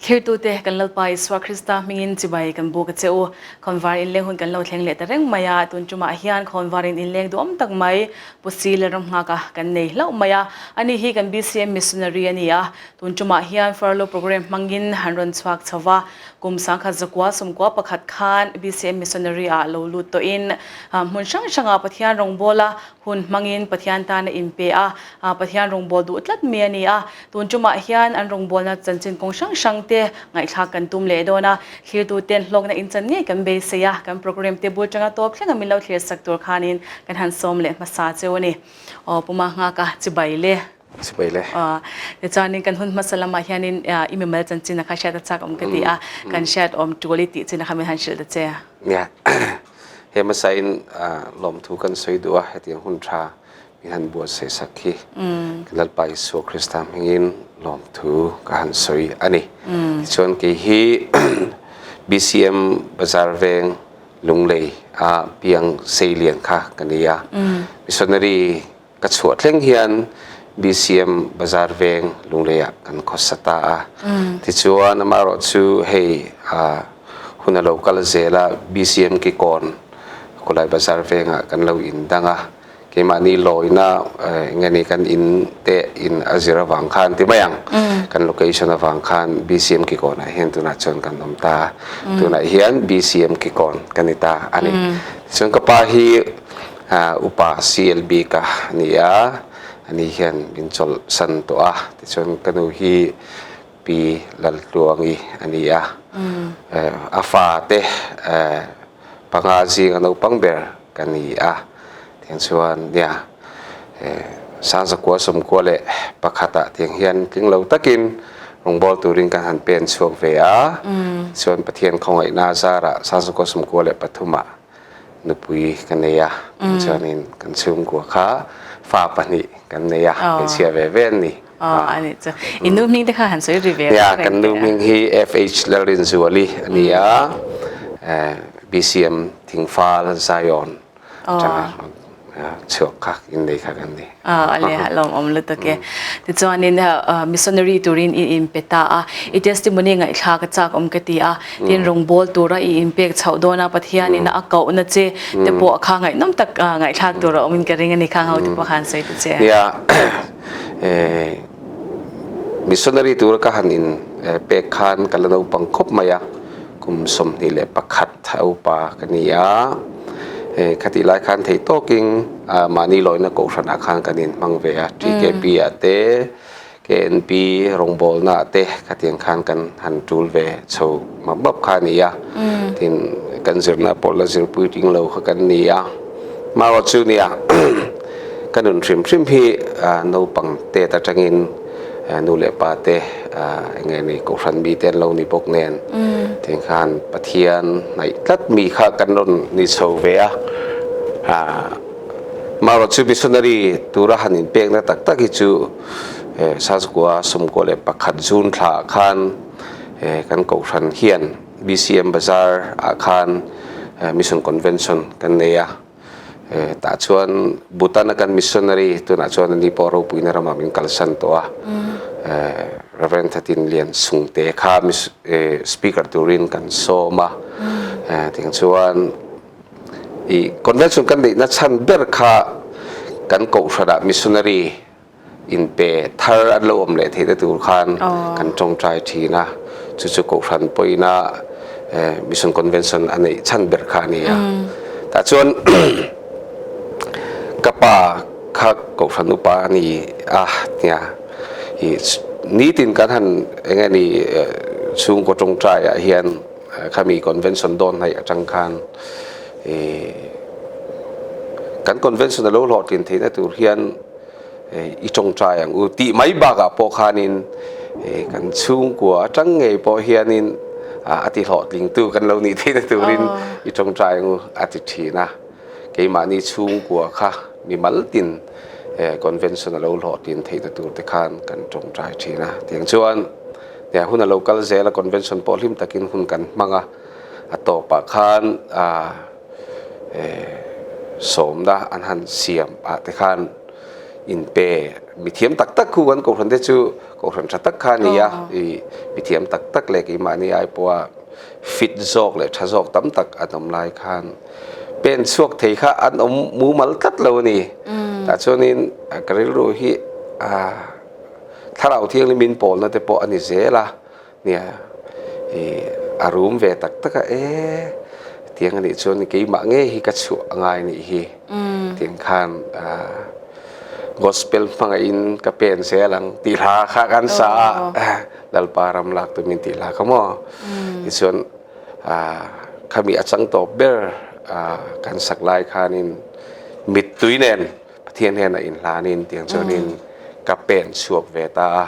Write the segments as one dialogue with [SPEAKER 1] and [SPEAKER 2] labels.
[SPEAKER 1] Thirtute kan Lalpa Isua Krista hmingin chibai kan buk a che u. Khawnvar inleng hun kan lo thleng leh ta reng mai a, tun tumah hian khawnvarin inleng duhawm tak mai Pu Si Lalramnghaka kan nei hlauh mai a. Ani hi kan BCM Missionary a ni a, tun tumah hian Furlough Programme hmangin han rawn chhuak chho va. Kum 1991 khan BCM Missionary ah lo lut tawhin hmun hrang hrangah Pathian rawngbawla hun hmangin Pathian tan a inpe a, Pathian rawngbâwl duh tlat mi a ni a. Tun ṭumah hian an rawngbâwlna chanchin kawng hrang hrang te ngaihthlak kan tum leh dawn a, thlirtuten hlawkna inchan ngei kan beisei a, kan programme te bul ṭanga tawp thlenga min lo thlir sak tur khanin kan han sawm leh hmasa cheu a ni. Aw Puma Nghaka chibai le.
[SPEAKER 2] Chibai le.
[SPEAKER 1] Aw tichuanin kan hun hmasa lamah hianin i mimal chanchin a kha hriat a chak awm ka ti a, kan hriat awm ṭul i tih chin a kha min han hrilh ta che.
[SPEAKER 2] Nia. He hmasain lawmthu kan sawi duh a, hetiang hun tha min han buatsaih sak hi kan Lalpa Isua Krista hmingin lawmthu ka han sawi a ni. Tichuan kei hi BCM Bazar Veng Lunglei a piang seilian kha ka ni a, missionary ka chhuah thleng hian BCM Bazar Veng Lungleiah kan khawsa ta a. Tichuan amaherawhchu hei hun a lo kal zel a, BCM Kikawn Kulai Bazar Vengah kan lo indang a. Keimahni lawina enge ni kan in te in a zir avang khan ti mai ang, kan location avang khan BCM Kikawnah hian tunah chuan kan awm ta. Tunah hian BCM Kikawn ka ni ta a ni. Tichuan ka pa hi Upa CLB ka ni a, ani hian min chawlh san tawh a, tichuan ka nu hi Pi Laltluangi a ni a, a fate panga zinga naupang ber ka ni a, tiang chuan nia Sangzakua sawmkua leh pakhatah tiang hian tling lo takin rawngbâwl turin kan han pen chhuak ve a, tichuan Pathian khawngaihna zarah Sangzakua sawmkua leh pathumah nupui ka nei a, chuanin kan chhungkua kha fa pahnih kan nei a, hmeichhia ve ve an ni.
[SPEAKER 1] Aw, a nih chu. I nu hming te kha han sawi ri ve
[SPEAKER 2] reng teh a. Kan nu hming hi FH Lalrinzuali a ni a, BCM Thingfal Zion atanga chhuak kha innei kha kan ni.
[SPEAKER 1] A le a lawmawm lutuk e. Tichuanin missionary turin i inpe ta a, i testimony ngaihthlak a chak awm ka ti a, tin rawngbâwl tura i inpek chhoh dawn a, Pathianin a kohna che te pawh kha ngaihnawm tak ngaihthlak tur a awmin ka ring a ni kha ho te pawh khan sawi ta che.
[SPEAKER 2] Nia, missionary tura ka han inpek khan ka la naupang khawp mai a, Kum 21 a upa ka ni a, khatih lai khan thei tawkin mahni lawina kohhranah khan kan inhmang ve a, TKP ah te, KNP rawngbawlna ah te khatiang khan kan han tul ve chho map map kha a ni a, tin kan zirna pawh la zirpui ting lo kha kan ni a, marawh chu nia ka nun hrim hrim hi naupang tet atangin Nu leh pa te eng nge ni kohhran mi te an lo ni bawk nen tiang khan Pathian hnaih tlat mi kha kan rawn ni chho ve a, marawh chu missionary tura han inpekna tak tak hi chu Sazkua 11 June thla ah khan kan kohhran hian BCM Bazar ah khan Mission Convention kan nei a. Tah chuan Bhutan a kan missionary tunah chuan ani pawh ropuina ramah min kalsan tawh a, Reverend Thatin Lian Sungte kha speaker turin kan sawm a, tiang chuan i convention kan neihna chhan ber kha kan kohhranah missionary inpe thar an lo awm leh theihna tur khan kan tawngtai thin a, chu chu Kohhran pawina Mission Convention a neih chhan ber kha a ni a. Tah chuan ka pa kha Kohhran upa a ni a nia, i nitin kan han eng nge ni chhungkaw tawngtaiah hian khami convention dawn hnaih atang khan i kan convention a lo hlawhtlin theihna tur hian i tawngtai ang u tih mai bakah pawh khanin kan chhungkua atang ngei pawh hianin a ti hlawhtlingtu kan lo nih theihna turin i tawngtai ang u a ti thin a. Keimahni chhungkua kha mimal tin convention a lo hlawhtlin theihna tur te khan kan tawngtai thin a. Tiang chuan hun a lo kal zel a, convention pawh hlim takin hun kan hmang a, a tawpah khan sawmna an han siam ah te khan inpe. mithiam tak tak khu kan kohhran te chu kohhran tha tak kha a ni a, ih mithiam tak tak leh keimahni ai pawha fit zawk leh tha zawk tam tak an awm lai khan pen chhuak thei kha an awm mumal tlat lo a ni. Tah chuanin ka rilru hi thlarau thianghlim min pawlna te pawh a ni zel a. Nia, ih a rum ve tak tak a, e tiang anih chuan keimah ngei hi ka chhuah a ngai anih hi tiang khan gospel hmangaihin ka pen zel ang tih hla kha kan sa a, Lalpa ram lak tumin tih hla kha maw. Tichuan khami a chang tawp ber kan sak lai khanin mittui nen Pathian hnenah inhlanin tiang chuanin ka pen chhuak ve ta a,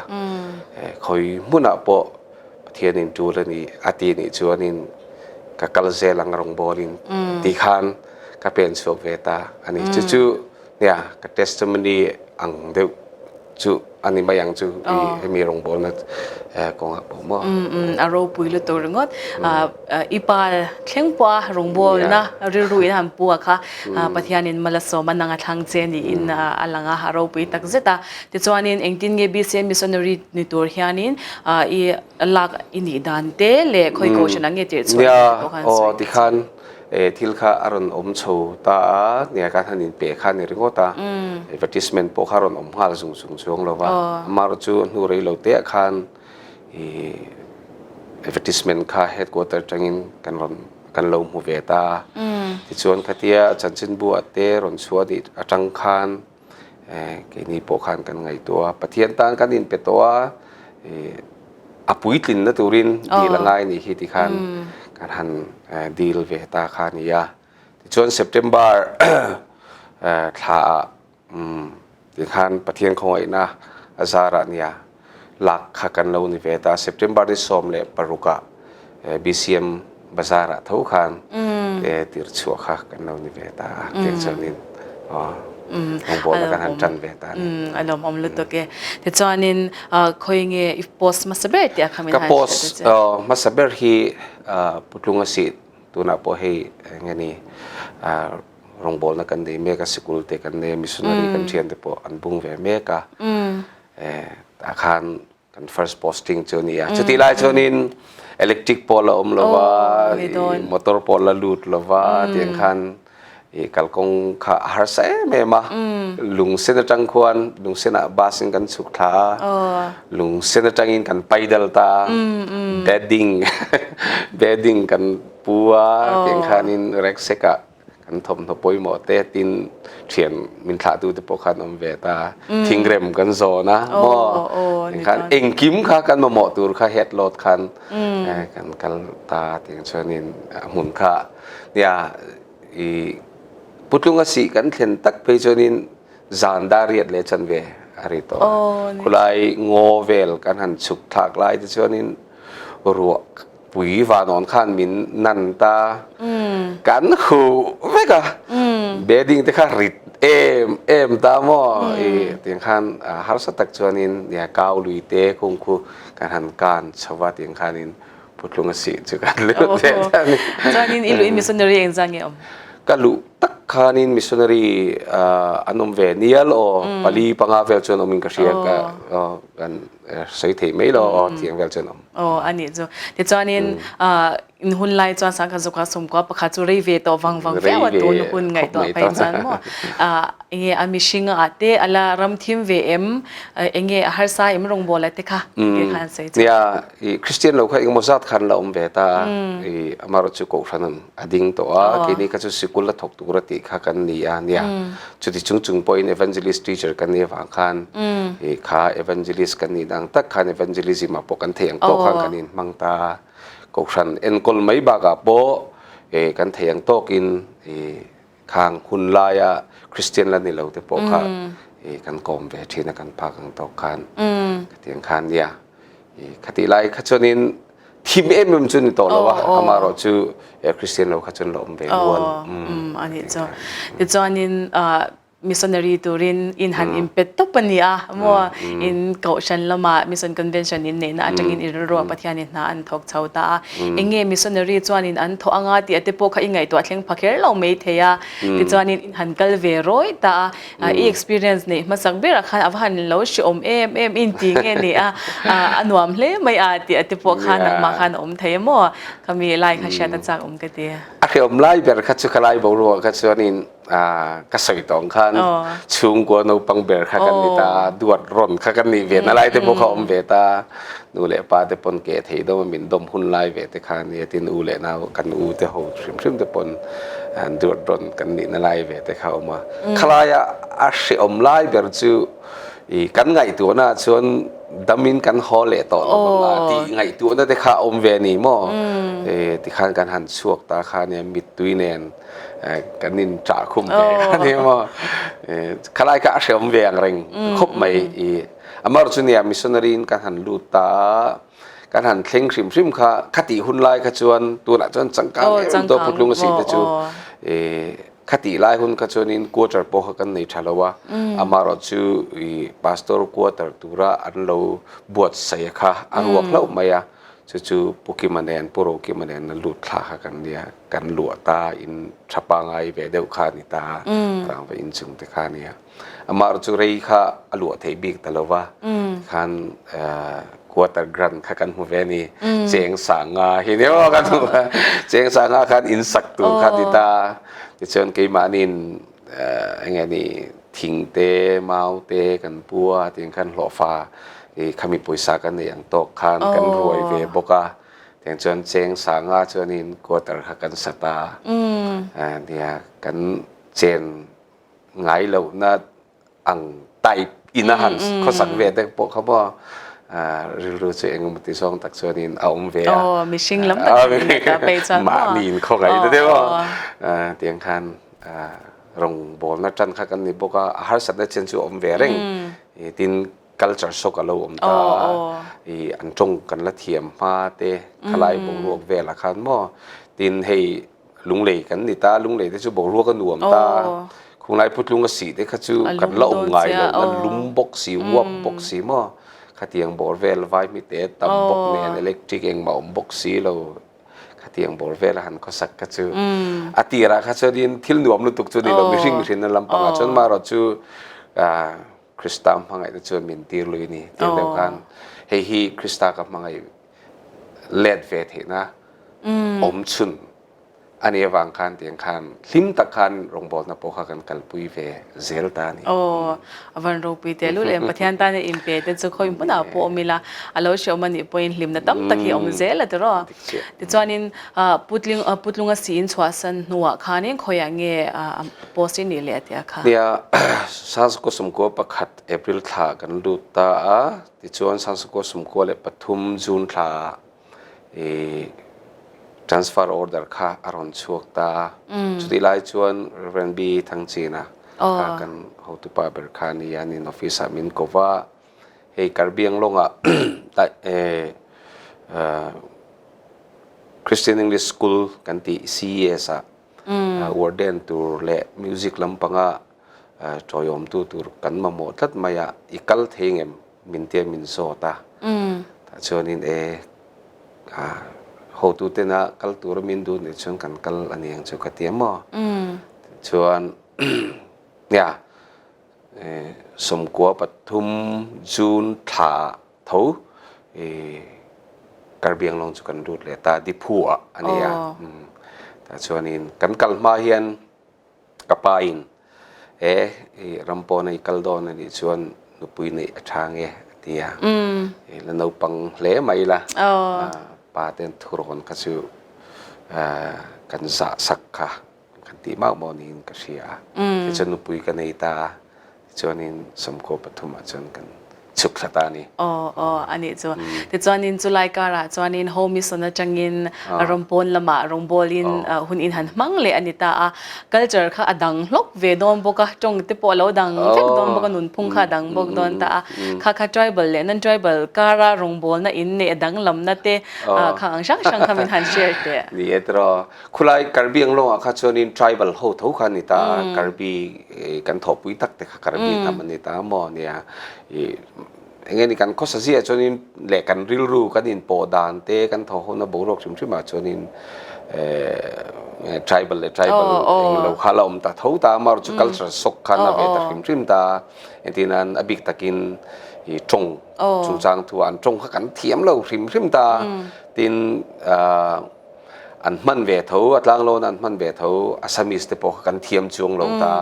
[SPEAKER 2] khawi hmunah pawh Pathianin tul a ni a ti nih chuanin ka kal zel ang rawngbawlin tih khan ka pen chhuak ve ta a ni. Chu chu nia ka testimony ang deuh chu a ni mai ang chu i hemi rawngbawlna kawngah pawh maw.
[SPEAKER 1] A ropui lutuk ringawt. I pa thleng pawha rawngbawlna rilru in han pu a kha Pathianin mal a sawm a, nang a thlang che niin a lang a, a ropui tak zet a. Tichuanin engtin nge BCM missionary ni tur hianin i lak i nih dan te leh khawi kohhran ang nge tirh chhuah i nih pawh khan sawi.
[SPEAKER 2] Tikhan thil kha a rawn awm chho ta a, nia khan han inpeh kha a ni ringawt a, advertisement pawh kha a rawn awm nghal zung zung chuang lo va, amaherawh chu hnu rei lo teah khan ih advertisement kha headquarter atangin kan rawn kan lo hmu ve ta a, tichuan khatia chanchinbu ah te rawn chhuah anih atang khan keini pawh khan kan ngaihtuah a, Pathian tan kan inpe tawh a, ih a puitlinna turin dil a ngai anih hi ti khan kan han dil ve ta kha a ni a, tichuan September thla ah Umm, tikhan Pathian khawngaihna a zarah nia lak kha kan lo ni ve ta. September ni 16 ah BCM bazar ah tho khan tir chhuah kha kan lo ni ve ta a. Tiang chuanin aw rawngbawlna kan han tan ve ta a ni.
[SPEAKER 1] Umm, a lawmawm lutuk e. Tichuanin khawi nge i post hmasa ber tih a kha min han hrilh
[SPEAKER 2] Ka post hmasa ber hi Putlunga seat tunah pawh hei eng nge ni Rawngbawlna kan nei mek a, sikul te kan nei a, missionary kan thian te pawh an bung ve mek a. Tah khan kan first posting chu a ni a. Chutih lai chuanin electric pawh la awm lo va, motor pawh la lut lo va, tiang khan ih kalkawng kha a harsa em em a. Lungsen atang khuan lungsenah bus in kan chhuk thla a, lungsen atangin kan paidal ta a, bedding bedding kan pu a, tiang khanin rucksack ah Kan thawmhnaw pawimawh te tin thian min thlahtu te pawh khan awm ve ta. Thingrem kan zawn a maw? Engkhan engkim kha kan mamawh tur kha head load khan kan kal ta tiang chuanin a hmun kha nia i putlunga sih kan thlen tak phei chuanin zan dar riat leh chanve a ri tawh a. Khulai ngaw vel kan han chhuk thlak lai te chuanin ruah Pui vanawn khan min nan ta. Kan huh vek a. Bedding te kha rit em em ta maw. I tiang khan harsa tak chuanin nia kau lui te khung khu kan han kan chho va tiang khanin putlung a sih chu kan lut ve ta ni.
[SPEAKER 1] Chuanin i luh in missionary eng zan nge awm?
[SPEAKER 2] Ka luh tak khanin missionary an awm ve nial aw pali panga vel chuan awmin ka hria ka kan sawi thei mai lo aw tiang vel chuan awm.
[SPEAKER 1] Aw a nih chu. Tichuanin in hun lai chuan sangkhat zukha sumkua pakhat chu rei ve tawh vang vang viau a tun hun ngaihtuah phei chuan maw enge a mihring ah te a la ram thim ve em enge a harsa em rawngbawl a te kha ti khan sawi chu.
[SPEAKER 2] Nia i Christian lo kha engemaw zat khan la awm ve ta a i amaherawh chu kohhran a ding tawh a keini kha chu sikul a thawk tur a tih kha kan ni a nia Chuti chung chung pawhin evangelist teacher kan nih avang khan i kha evangelist kan nih dang tak khan evangelism ah pawh kan thei ang tawk khan kan inhmang ta a. Kohhran enkawl mai bakah pawh i kan thei ang tawkin i khang hun laia Christian la ni lo te pawh kha i kan kawm ve thin a kan phak ang tawk khan khatiang khan nia. Khatih lai kha chuanin thim em em chu ni tawh lo a, amaherawh chu Christian lo kha chuan la awm ve nual.
[SPEAKER 1] A nih chu. Tichuanin. Missionary turin in han inpet tawp a ni a maw? In kohhran lamah Mission Convention in neihna atangin i rilruah Pathianin hna an thawk chho ta a. Eng nge missionary chuanin an thawh anga tih a te pawh kha i ngaihtuah thleng pha kher lo mai thei a. Tichuanin in han kal ve rawih ta a. I experience neih hmasak berah khan a va han lo hrehawm em em in ti nge ni a, a nuam hle mai a tih a te pawh khan nangmah khan a awm thei a maw? Khami lai kha hriat a chak awm ka ti.
[SPEAKER 2] A hrehawm lai ber kha chu khalai boruak kha chuanin ka sawi tawh ang khan chhungkua naupang ber kha kan ni ta duat rawn kha kan nih ve na lai te pawh kha awm ve ta nu leh pa te pawn ke thei dawm a min dawm hun lai ve te kha nia tin u leh nau kan u te ho hrim hrim te pawn duat rawn kan nih na lai ve te kha a awm a khalaia a hrehawm lai ber chu i kan ngaihtuahna ah chuan damin kan haw leh tawh lo vang a tih ngaihtuahna te kha a awm ve a ni maw tikhan kan han chhuak ta kha nia mittui nen kan in ṭah khum ve a ni maw khalai kha a hreawm ve ang reng khawp mai i amaherawh chu nia missionary in kan han lut ta a kan han thleng hrim hrim kha khatih hun lai kha chuan tunah chuan changkang em tawh putlung a si te chu khatih lai hun kha chuanin quarter pawh kha kan nei tha lo a amaherawh chu i pastor quarter tura an lo buatsaih kha a ruak hlauh mai a chu chu Pu Kima nen Pu Rokima nen a lut thla kha kan nia. Kan luah ta in tha pangai ve deuh kha a ni ta a, rangva inchung te kha a nia. Amah chu rei kha a luah theih bik ta lo va, tikhan quarter grant kha kan hmu ve a ni, cheng sanga hi ni maw kan hmu a, cheng sanga khan in sak tur kha a ni ta a, tichuan keimahniin eng nge ni thing te mau te kan pu a tiang khan hlawhfa khami pawisa kan neih ang tawk khan kan ruai ve bawk a. Tiang chuan cheng sanga chuanin quarter kha kan sa ta a nia kan chen ngai lohna ang type in a han khawsak ve te pawh kha maw rilru chu engemaw ti zawng tak chuanin a awm ve a
[SPEAKER 1] mihring lam tak in
[SPEAKER 2] mahni in khawngaih te te maw tiang khan rawngbawlna tan kha kan ni bawk a a harsatna chen chu a awm ve reng tin Culture shock a lo awm ta a, i an tawng kan la thiam hma te khalai boruak velah khan maw tin hei lunglei kan ni ta, lunglei te chu boruak a nuam ta, khunglai putlung a sih te kha chu kan la awm ngai lo na lum bawk si uap bawk si maw khatiang bawr vel vaihmi te tam bawk nen electric engmah awm bawk si lo khatiang bawr vel a han khawsak kha chu a tirah kha chuanin thil nuam lutuk chu ni lo mihring mihrinna lampangah chuan marawh chu Krista hmangaihna chuan min tir lui a ni tih deuh khan hei hi Krista ka hmangaih let ve theihna awm chhun a nih avang khan tiang khan hlim tak khan rawngbawlna pawh kha kan kalpui ve zel ta a ni.
[SPEAKER 1] Aw, a van ropui teh lul em, Pathian tana inpe te chu khawi hmunah pawh awm ila, a lo hreawm a nih pawhin hlimna tam tak hi a awm zel a tiraw. Tichuanin Putling Putlunga siin chhuahsan hnuah khanin khawiah nge post i nih leh a tia kha?
[SPEAKER 2] Nia, Sansukua sumkua pakhat April thla kan lut ta a, tichuan Sansukua sumkua leh pathum June thla i transfer order kha a rawn chhuak ta a. Chutih lai chuan Rev. B. Thangchina kha kan hotupa ber kha a ni a, nin office ah min ko va. Hei Karbiang lawngah Christian English School kan tih CES ah warden tur leh music lampanga tawiawmtu tur kan mamawh tlat mai a, i kal thei ngem min tia min zawt a. Tah chuanin e hotu tena kal tura min duh nih chuan kan kal a ni ang chu ka ti a maw. Tichuan nia Sawmkua pathum June thla tho Karbiang lawng chu kan lut leh ta Diphu ah a ni a. Tah chuanin kan kal hma hian ka pa in e ram pawna i kal dawn a nih chuan nupui neih a tha nge a ti a. La naupang hle mai la pa ten thurawn kha chu kan zah sak kha. Kan tih mauh mauh niin ka hria a. Tichuan nupui ka nei ta a, tichuanin sawmkaw pathumah chuan kan Chhuk thla ta a ni.
[SPEAKER 1] Aw aw a nih chu. Tichuanin chulai karah chuanin Home Mission atangin ram pawn lamah rawngbawlin hun in han hmang leh a ni ta a. Culture kha a dang hlawk ve dawn bawk a, tawng te pawh a lo dang vek dawn bawk a, nunphung kha a dang bawk dawn ta a. Kha kha tribal leh non-tribal kara rawngbawlna in neih a danglamna te kha ang hrang hrang kha min han share teh.
[SPEAKER 2] Ni e tiraw. Khulai Karbi Anglawngah kha chuanin tribal ho tho kha a ni ta a, Karbi kan thawhpui tak te kha Karbi hnam a ni ta maw nia. Ih eng nge ni kan khawsa ziah chuanin leh kan rilru kan inpawh dan te kan thaw hona boruak hrim hrimah chuanin eh tribal leh tribal eng lo kha la awm ta tho ta a, amaherawhchu culture shock khan a ve ta hrim hrim ta a, engtin a bik takin ih tawng chungchang thu ah an tawng kha kan thiam lo hrim hrim ta a, tin ah. An hman ve tho, a tlanglawn an hman ve tho, Assamese te pawh kha kan thiam chuang lo ta,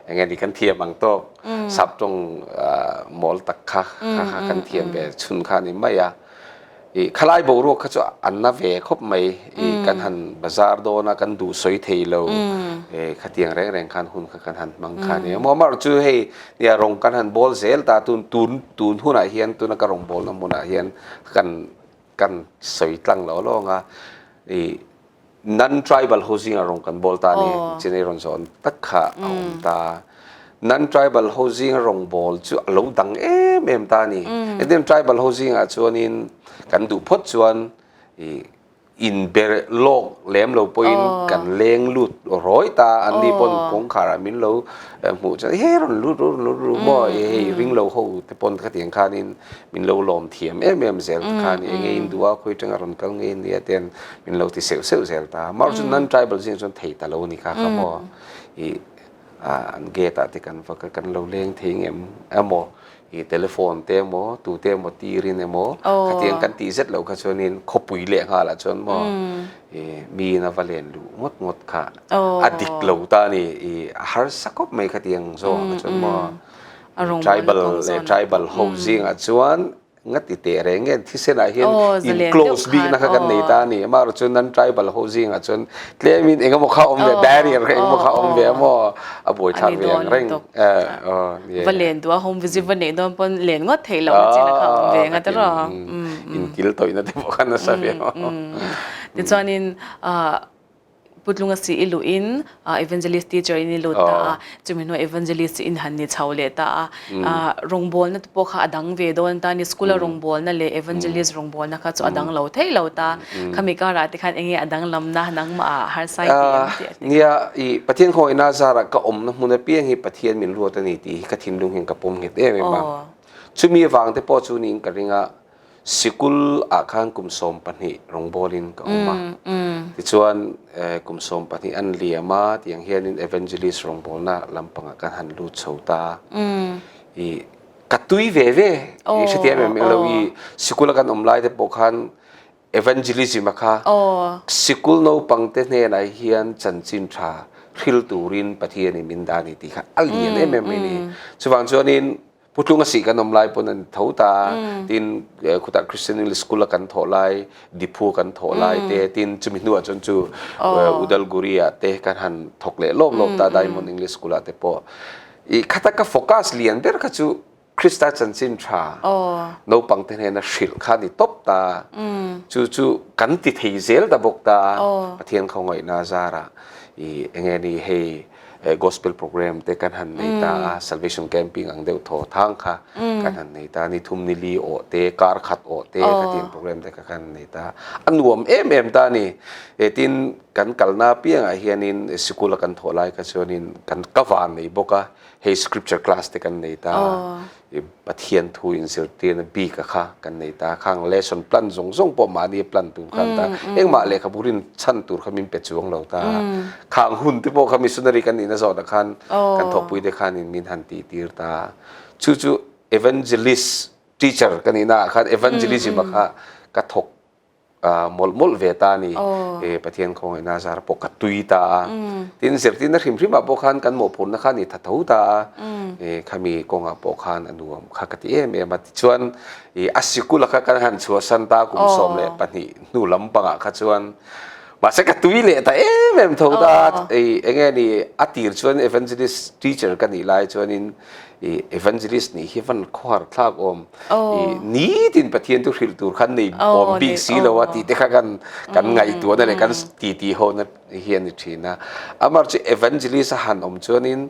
[SPEAKER 2] eng nge ni kan thiam ang tawk, sap tawng mawl tak kha kha kha kan thiam ve chhun kha a ni mai a. Ih khalai boruak kha chu an na ve khawp mai, ih kan han bazar dawn a, kan duh sawi thei lo, eh khatiang reng reng khan hun kha kan han hmang kha a ni a. Maw chu hei nia rawng kan han bawl zel ta, tun tun tun hunah hian tuna ka rawng bawlna hmunah hian kan Kan sawi tlang lo lawng a, i non-tribal ho zinga rawng kan bawl ta a ni, chinei rawn zawn tak kha a awm ta. Non-tribal ho zinga rawng bawl chu a lo dang em em ta a ni. Engtin tribal ho zingah chuanin kan duh phawt chuan i inber lawk lem lo pawhin kan leng lut rawi ta, an ni pawn kawngkhar ah min lo hmuh chuan he rawn lut ru rawn lut ru maw hei ring lo ho te pawn khatiang khanin min lo lawm thiam em em zel ta kha ni enge in duh a khawi tanga rawn kal nge nia ten min lo ti seuh seuh zel ta mar chu non tribal zing chuan thei ta lo ni kha kha maw i an gate ah te kan va kan lo leng thei ngem emaw i telephone te emaw tu te emaw tirin emaw khatiang kan tih zet lo kha chuanin khawpui leh nghal ah chuan maw i mi in a va len luh ngawt ngawt kha a dik lo ta ni i a harsa khawp mai khatiang zawng ah kha chuan maw Tribal leh tribal ho zingah chuan ngati teh reng nge thisenah hian in close bikna kha kan nei ta a ni. Amaherawhchu chu non tribal ho zingah chuan tlemin engemaw kha awm ve barrier kha engemaw kha awm ve emaw a buaithlak ve ang reng.
[SPEAKER 1] Va len duh a home visit va neih dawn pawn len ngawt theih lohna chin a kha awm ve nga tiraw.
[SPEAKER 2] Inkil tawihna te pawh kha nasa ve.
[SPEAKER 1] Tichuanin Putlunga si i luhin Evangelist teacher in i lut ta a, chumi hnuah Evangelist in han ni chho leh ta a. Rawngbawlna te pawh kha a dang ve dawn ta a ni, school a rawngbawlna leh Evangelist rawngbawlna kha chu a dang lo thei lo ta. Khami karah te khan enge a danglamna nangmah ah harsa i ti em tih a ti.
[SPEAKER 2] Nia, i Pathian khawngaihna zarah ka awmna hmun apiang hi Pathian min ruat a ni tih hi ka thinlung hian ka pawm nghet em em a. Chumi avang te pawh chu niin ka ring a, Sikul ah khan kum 12 rawngbawlin ka awm a. Tichuan kum 12 an liam a tiang hianin evangelist rawngbawlna lampangah kan han lut chho ta. I ka tui ve ve i hrethiam em eng lo i sikul a kan awm lai te pawh khan evangelism a kha sikul naupang te hnenah hian chanchin tha hril turin Pathianin min dah a ni tih kha a lian em em mai a ni. Chuvang chuanin Putlung a sih kan awm lai pawn an tho ta a, tin khutah Christian English School a kan thawh lai, Diphu a kan thawh lai te, tin chumi hnuah chuan chu Udalguri ah te kan han thawk leh lawp lawp ta Diamond English School ah te pawh. I khata ka focus lian ber kha chu Krista chanchin tha naupang te hnena hrilh kha a ni tawp ta, chu chu kan ti thei zel ta bawk ta, Pathian khawngaihna zarah i enge ni hei Gospel program te kan han nei ta a, Salvation Camping ang deuh thaw thang kha kan han nei ta, ni thum ni li awh te, kar khat awh te khatiang program te kha kan han nei ta. A nuam em em ta a ni. Tin, kan kalna apiangah hianin sikula kan thawh lai kha chuanin kan ka van nei bawk a, hei scripture class te kan nei ta a. I Pathian thu inzirtirna bik a kha kan nei ta, khang lesson plan zawng zawng pawh mahni a plan tur kha an ta, engmah lehkhabu rin chhan tur kha min pe chuang lo ta, khang hun te pawh kha missionary kan nihna zawhna khan kan thawhpui te khanin min han tih tir ta, chu chu evangelist teacher ka nihna ah khan evangelism a kha ka thawk mawlh mawlh ve ta a ni. Pathian khawngaihna zar pawh ka tui ta a. Tin, zirtirna hrim hrimah pawh khan kan mawhphurhna kha a ni tha tho ta a. Khami kawngah pawh khan a nuam kha ka ti em em a. Tichuan, a sikula kha kan han chhuahsan ta kum 12 hnu lampangah kha chuan. Mahse ka tui leh ta em em tho ta, ei enge ni a tir chuan evangelist teacher ka nih lai chuanin i evangelist nih hi van khawhar thlak awm i nitin Pathian chu hrilh tur khan nei awm bik si lo a tih te kha kan kan ngaihtuahna leh kan titi ho na hi a ni thin a. Amar chu evangelist a han awm chuanin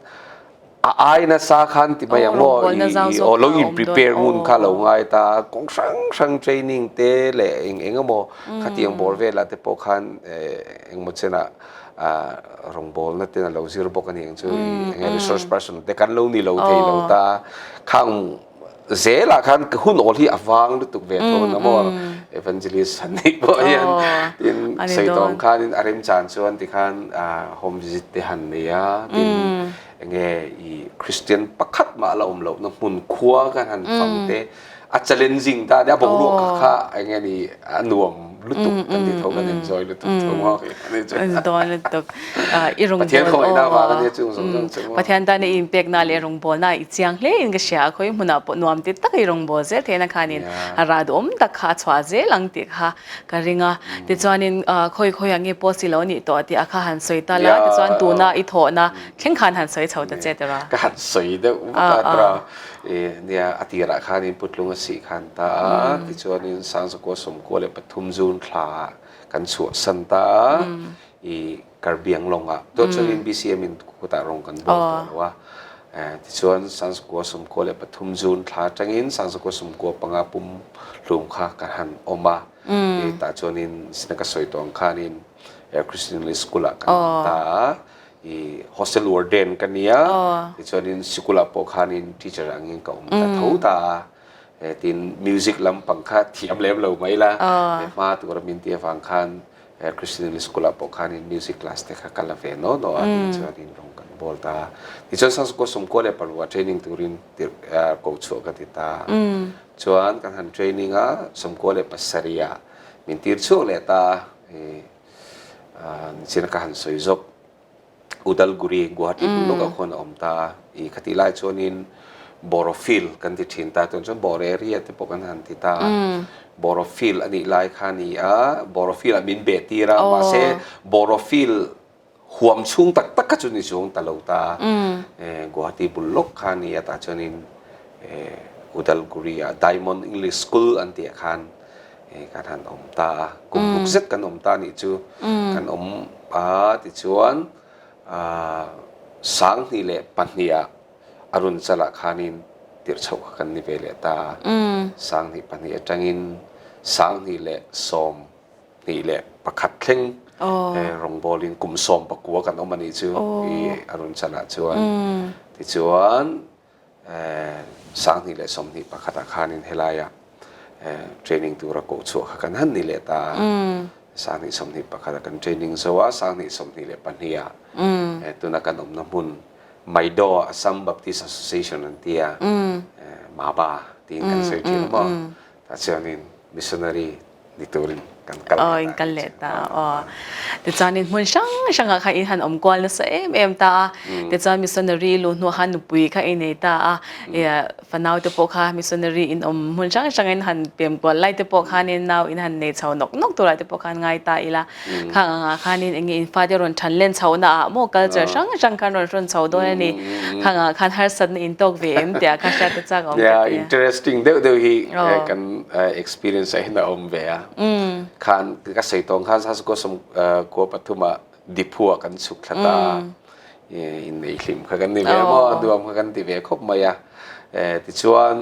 [SPEAKER 2] A ai nasa khan ti mai ang maw i aw lo in prepare ngun kha lo ngai ta kawng hrang hrang training te leh eng eng emaw khatiang bawr velah te pawh khan engemaw chenah rawngbawlna ten a lo zir bawk a ni ang chu i enge resource person te kan lo ni lo thei lo ta khang zelah khan hun awl hi a vang lutuk ve tho na maw evangelist han nih pawh hian tin sawi tawng khanin a remchan chuan tikhan home visit te han nei a tin Enge i Christian pakhat mah la awm lohna hmun khua kan han fang te a challenging ta nia boruak kha kha enge ni a nuam lutuk kan ti tho kan enjoy lutuk tho maw ani chu
[SPEAKER 1] dawn lutuk i rawng
[SPEAKER 2] Pathian khawngaih na vang ania chung zawng zawng chu maw
[SPEAKER 1] Pathian tan i inpek na leh rawngbawl na i chiang hle in ka hria a khawi hmunah pawh nuam ti tak i rawngbawl zel theihna khanin a rah duhawm tak kha a chhuah zel ang tih kha Ka ring a, tichuanin khawi khawiah nge post i lo nih tawh tih a kha han sawi ta la, tichuan tuna i thawhna thleng khan han sawi chho ta che tira.
[SPEAKER 2] Ka han sawi deuh vak a tira, nia a tirah khanin Putlung a sih khan ta a, tichuanin Sangzakua 13 June thla ah kan chhuahsan ta a, i Karbiang lawngah tuah chuanin BCM in kutah rawng kan bawl tawh lo a, tichuan 1993 June thla atangin 1995 pum hlum kha kan han awm a, tah chuanin sina ka sawi tawh ang khanin Christian English School ah kan awm ta a, i hostel warden ka nia, tichuanin sikul ah pawh khanin teacher angin ka awm ta tho ta a, tin music lampang kha thiam lem lo mai la, hma tura min tih avang khan Christian English School ah pawh khanin music class te kha ka la ve naw naw a tih chuanin rawng kan bawl ta a. Tichuan Sangsukaw 13 training turin ko chhuah ka ti ta a. Chuan kan han training a, 97 ah min tir chhuak leh ta a. Nichina ka han sawi zawk. Udalguri, Guwahati bul lawkah khuan a awm ta a. I khatih lai chuanin Borofield kan ti thin ta, tunah chuan Bor area te pawh kan han ti ta a. Borofield a nih lai kha a ni a, Borofield ah min beh tir a, mahse Borofield huam chhung tak tak kha chu ni chuang ta lo ta a. Guwahati bul lawk kha a ni a, tah chuanin Udalguri ah Diamond English School an tih ah khan kan han awm ta a, kum ruk zet kan awm ta nih chu kan awm a tichuan 2002 ah a run chalah khanin tirh chhoh kha kan ni ve leh ta a, 2002 atangin 2021 thleng rawngbawlin kum 19 kan awm a nih chu i a run chalah chuan tichuan 2021 ah khanin helaia training tura koh chhuah kha kan han ni leh ta a. 2021 ah kan training zo a, 2022 ah tuna kan awmna hmun Maido Assam Baptist Association an ti a, Maba tiin kan sawi thin a maw? Tah chuanin missionary ni turin kan kal
[SPEAKER 1] leh ta. In kal leh ta aw. Tichuanin hmun hrang hrangah kha in han awm kual nasa em em ta a. Tichuan missionary luh hnuah khan nupui kha i nei ta a. Fanau te pawh kha missionary in awm hmun hrang hrangin han pem kual lai te pawh khanin nau in han nei chho nawk nawk turah te pawh khan ngai ta ila. Khang angah khanin enge in fate rawn than len chho na ah maw culture hrang hrang khan rawn hrawn chho dawn a ni. Khang angah khan harsatna in tawk ve em tih ah kha hriat te chak a awm ka
[SPEAKER 2] ti. Yeah, interesting deuh deuh hi kan experience ah hian a awm ve a. Khan ka sawi tawng khan Sasukua 13 ah Diphu ah kan chhuk thla ta a. Inneih hlim kha kan ni ve maw, nuam kha kan ti ve khawp mai a. Tichuan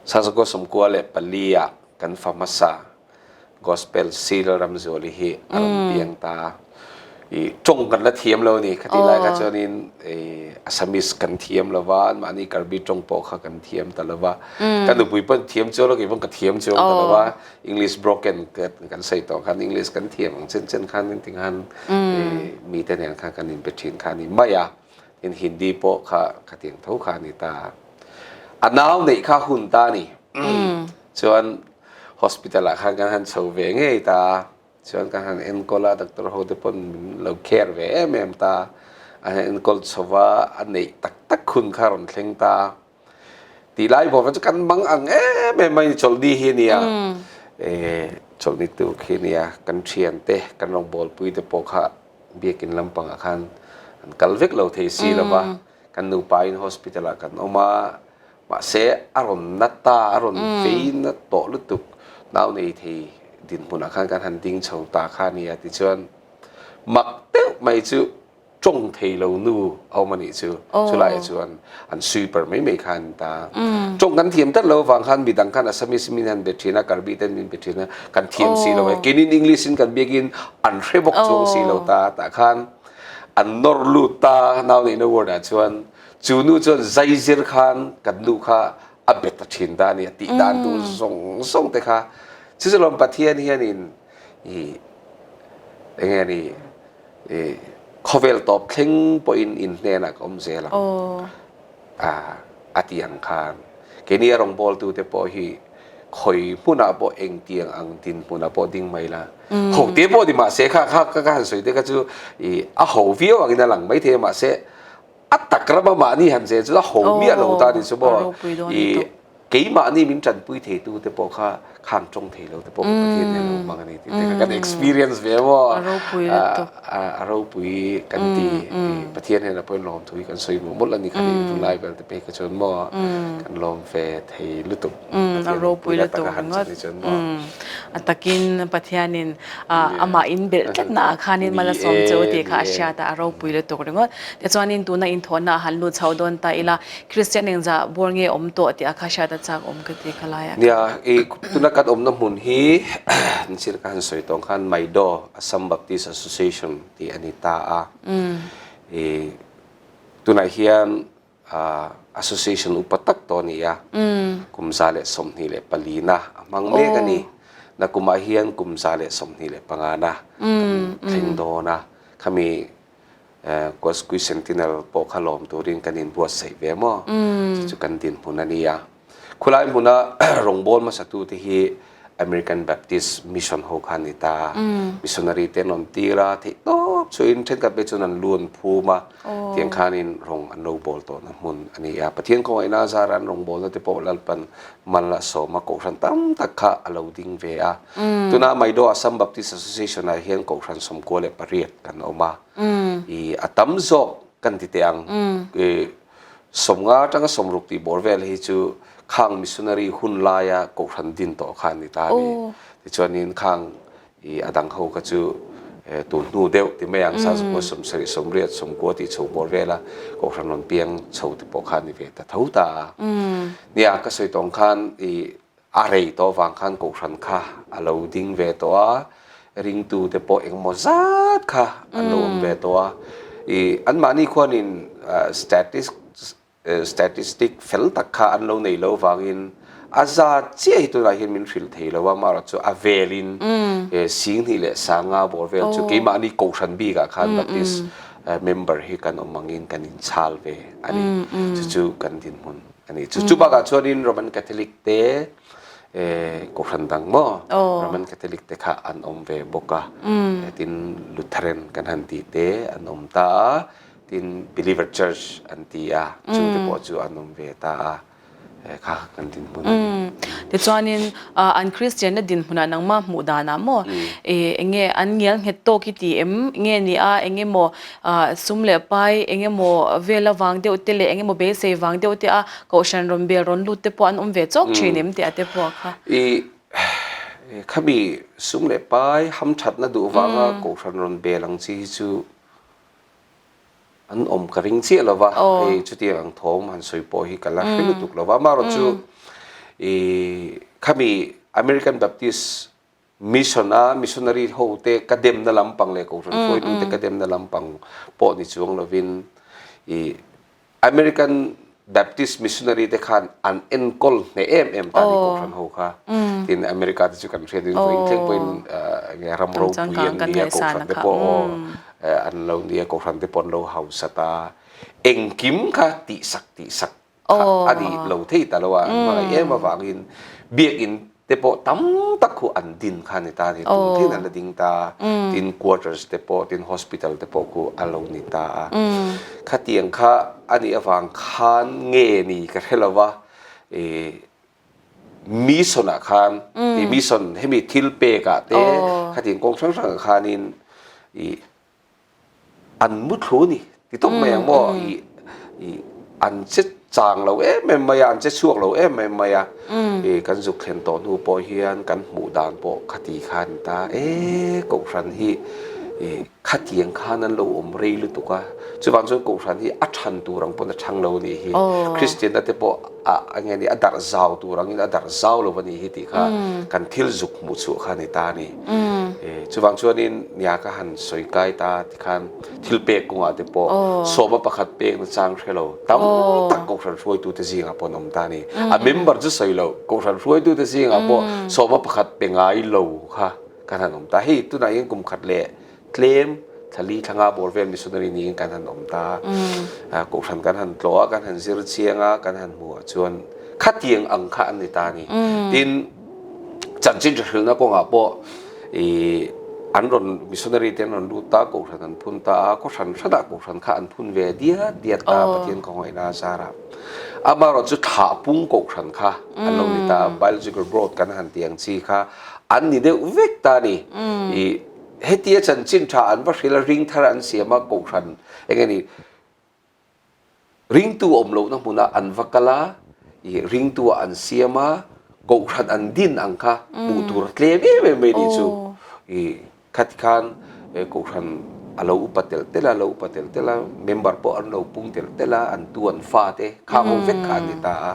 [SPEAKER 2] Sasukua 94 ah kan fa hmasa Gospel Seal Ramzuali hi a rawn piang ta a. I tawng kan la thiam lo a ni. Khatih lai kha chuanin i Assamese kan thiam lo va, anmahni Karbi tawng pawh kha kan thiam ta lo va. Ka nupui pawn thiam chuang lo, kei pawn ka thiam chuang ta lo va. English broken kan sawi tawh khan English kan thiam ang chen chen khan engtin khan i mite nen khan kan inbe thin kha a ni mai a. Tin Hindi pawh kha khatiang tho kha a ni ta a. A nau neih kha hun ta a ni. Chuan hospital ah khan kan han chho ve ngei ta a, chuan kan han enkawl a, doctor ho te pawn min lo care ve em em ta a, an han enkawl chho va, a neih tak tak hun kha a rawn thleng ta a. Tih lai bawk chu kan mang ang em em mai ni chawlhni hi a nia. Chawlhni tuk hi nia kan thiante kan rawngbawlpui te pawh kha biakin lampangah khan an kal vek lo thei si lo va, kan nupa in hospital ah kan awm a, mahse a rawn na ta, a rawn vei na tawh lutuk nau nei thei dinhmunah khan kan han ding chho ta kha nia tichuan mak deuh mai chu tawng thei lo nu a awm a nih chu. Chulaiah chuan an sweeper mai mai kha an ta. Tawng kan thiam tlat lo avang khan midang khan Assamese min han be thin a, Karbi ten min be thin a, kan thiam si lo e. Keinin English in kan biakin an hre bawk chuang si lo ta. Tah khan an nawr lut ta nau neihna ward ah chuan chu nu chuan zai zir khan kan nu kha a be ta thin ta a ni. A tih dan tur zawng zawng te kha. Chuzalawm Pathian hianin i eng nge ni I khawvel tawp thleng pawhin in hnenah ka awm zel ang a ti ang khan. Keini a rawngbawltute pawh hi khawi hmunah pawh engtiang ang dinhmunah pawh ding mai la. Ho te pawh ni mahse kha kha ka han sawi te kha chu i a ho viau angin a lang maithei a mahse a tak rama mahni han chen chu a ho miah lo ta ni chu maw. I Keimahni min tanpui theitu te pawh kha khang tawng thei lo te pawh Pathian hian lo hmang a ni tih te kha kan experience ve maw? A ropui kan ti. Pathian hian a pawhin lawm thu hi kan sawi mawlh mawlh a ni kha ni tunlai vel te phei kha chuan maw kan lawm ve thei lutuk.
[SPEAKER 1] A ropui lutuk ringawt. A takin Pathianin amah in belh tlatna ah khanin mal a sawm che u tih kha a hriat a, a ropui lutuk ringawt. Tichuanin tuna inthawhna ah han lut chho dawn ta ila, Kristian engzah bawr nge awm tawh tih a kha hriat a chak awm ka ti kha lai ah.
[SPEAKER 2] Nia, i tuna kan awmna hmun hi nichil ka han sawi tawng khan Maidaw Assam Baptist Association tih a ni ta a. I tunah hian association upa tak tawh a ni a, kum 124 na a hmang mek a ni. Nakumah hian kum 125 na kan thleng dawn a, khami Quasqui Sentinel pawh kha lawm turin kan inbuatsaih ve maw? Chu chu kan dinhmun a ni a. Khulai hmuna rawngbâwl hmasatute hi American Baptist Mission ho kha an ni ta a. Missionary te an rawn tir a, theih tawp chuin thenkhat phei chuan an lu an phum a, tiang khanin rawng an lo bawl tawhna hmun a ni a. Pathian khawngaihna a zara an rawngbawlna te pawh Lalpan mal a sawm a, kohhran tam tak kha a lo ding ve a. Tuna Maidaw Assam Baptist Association ah hian kohhran 98 kan awm a, i a tam zawk kan ti teh ang. I 50 atanga 60 tih bawr vel hi chu khang missionary hun laia kohhran din tawh kha an ni ta a ni. Tichuanin khang i a dang ho kha chu tun hnu deuh ti mai ang, 1970, 80, 90 tih chho bawr vela kohhran rawn piang chho te pawh kha a ni ve ta tho ta a. Nia, ka sawi tawng khan i A rei tawh vang khan kohhran kha a lo ding ve tawh a, ringtute pawh engemaw zat kha an lo awm ve tawh a. I anmahni khuanin statistic fel tak kha an lo nei lo vangin a zat chiah hi tunah hian min hrilh thei lo a, amaherawhchu chu a velin 2000 bawr vel chu keimahni kohhran bikah khan Baptist member hi kan awm angin kan inchhal ve a ni. Chu chu kan dinhmun. A ni. Chu chu bakah chuanin Roman Catholic te kohhran dang maw Roman Catholic te kha an awm ve bawk a. Tin Lutheran kan han tih te an awm ta a, tin Believer Church an ti a, chu te pawh chu an awm ve ta a. Kha kan dinhmun a ni.
[SPEAKER 1] Tichuanin an Kristianna dinhmunah nangmah hmuh danah maw eng nge an ngial nghet tawk i ti em nge ni a, eng emaw Sum leh pai eng emaw vel avang deuh te leh eng emaw beisei vang deuh te a kohhran rawn bel rawn lut te pawh an awm ve chawk thin em tih a te pawh kha.
[SPEAKER 2] I khami sum leh pai hamthatna duh vanga kohhran rawn bel ang chi hi chu an awm ka ring chiah lo va, hei chutiang ang thawm han sawi pawh hi ka la hre lutuk lo va. Amaherawhchu chu i khami American Baptist Mission a missionary ho te ka demna lampang leh kohhran hruaitu te ka demna lampang pawh ni chuang lovin i American Baptist missionary te khan an enkawl hneh em em ta ni kohhran ho kha. Tin America te chu kan hriat in vawiin thleng pawhin enge ram ropui an nia kohhran te pawh aw an lo nia kohhran te pawh an lo hausa ta engkim kha tihsak tihsak kha a ni lo thei ta lo a, an hmangaih em avangin biakinn te pawh tam tak khu an din kha a ni ta a ni, tun thleng an la ding ta a, tin quarters te pawh tin hospital te pawh khu a lo ni ta a, khatiang kha a nih avang khan nge ni ka hre lo va, ih. Mission ah khan i mission hemi thil pek ah te khatiang kawng hrang hrang ah khanin i an muthlu a ni ti tawp mai ang maw i i an che chang lo em em mai a an che chhuak lo em em mai a i kan zuk thlen tawh hnu pawh hian kan hmuh dan pawh khati khan ta e kohhran hi i Khatiang khan an lo awm rei lutuk a, chuvang chuan Kohhran hi a than tur ang pawn a thang lo a nih hi. Kristianna te pawh a enge ni a darh zau tur angin a darh zau lo a nih hi tih kha kan thil zuk hmuh chhuah kha a ni ta a ni. Chuvang chuanin nia ka han sawi kai ta tikhan thil pek kawngah te pawh sawma pakhat pek na chang hre lo tam tak Kohhran hruaitute zingah pawh an awm ta a ni. A member chu sawi lo, Kohhran hruaitute zingah pawh sawma pakhat pe ngai lo kha kan han awm ta. Hei tunah hian kum khat leh tlem thlali thlanga bawr vel missionary niin kan han awm ta. Kohhran kan han tlawh a, kan han zir chiang a, kan han hmuh ah chuan khatiang ang kha an ni ta a ni. Tin, chanchin hrilhna kawngah pawh i an rawn missionary te an rawn lut ta, kohhran an phun ta a, khaw hran hranah kohhran kha an phun ve diat diat ta Pathian khawngaihna a zar a. Amaherawhchu thlahpung kohhran kha an lo ni ta a, biological growth kan han tih ang chi kha an ni deuh vek ta a ni. I hetia chanchin tha an va hrilh a, ring thar an siam a, kohhran eng nge ni ringtu awm lohna hmunah an va kal a, i ringtu ah an siam a, kohhran an din ang kha hmuh tur a tlem em em mai nih chu. I khati khan kohhran a lo upa telh telh a, a lo upa telh telh a, member pawh an lo pung telh telh a, an tu an fa te kha ho vek kha an ni ta a.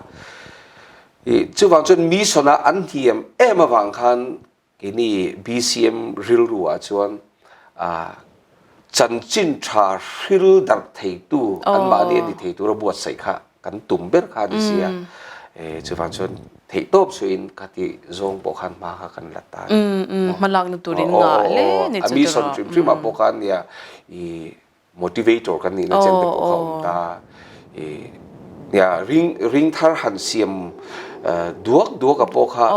[SPEAKER 2] I chuvang chuan mission a an hniam em avang khan keini BCM rilru ah chuan ah chanchin tha hril darh theitu anmahni a ni thei tura buatsaih kha kan tum ber kha a ni si a. E chuvang chuan theihtawp suihin ka tih zawng pawh khan hma kha kan la ta a ni.
[SPEAKER 1] Hmalakna turin ngah hle ni chu
[SPEAKER 2] A mission hrim hrim ah pawh khan nia i motivator kan nihna chen te pawh kha awm ta. I nia ring ring thar han siam duak duak a pawh kha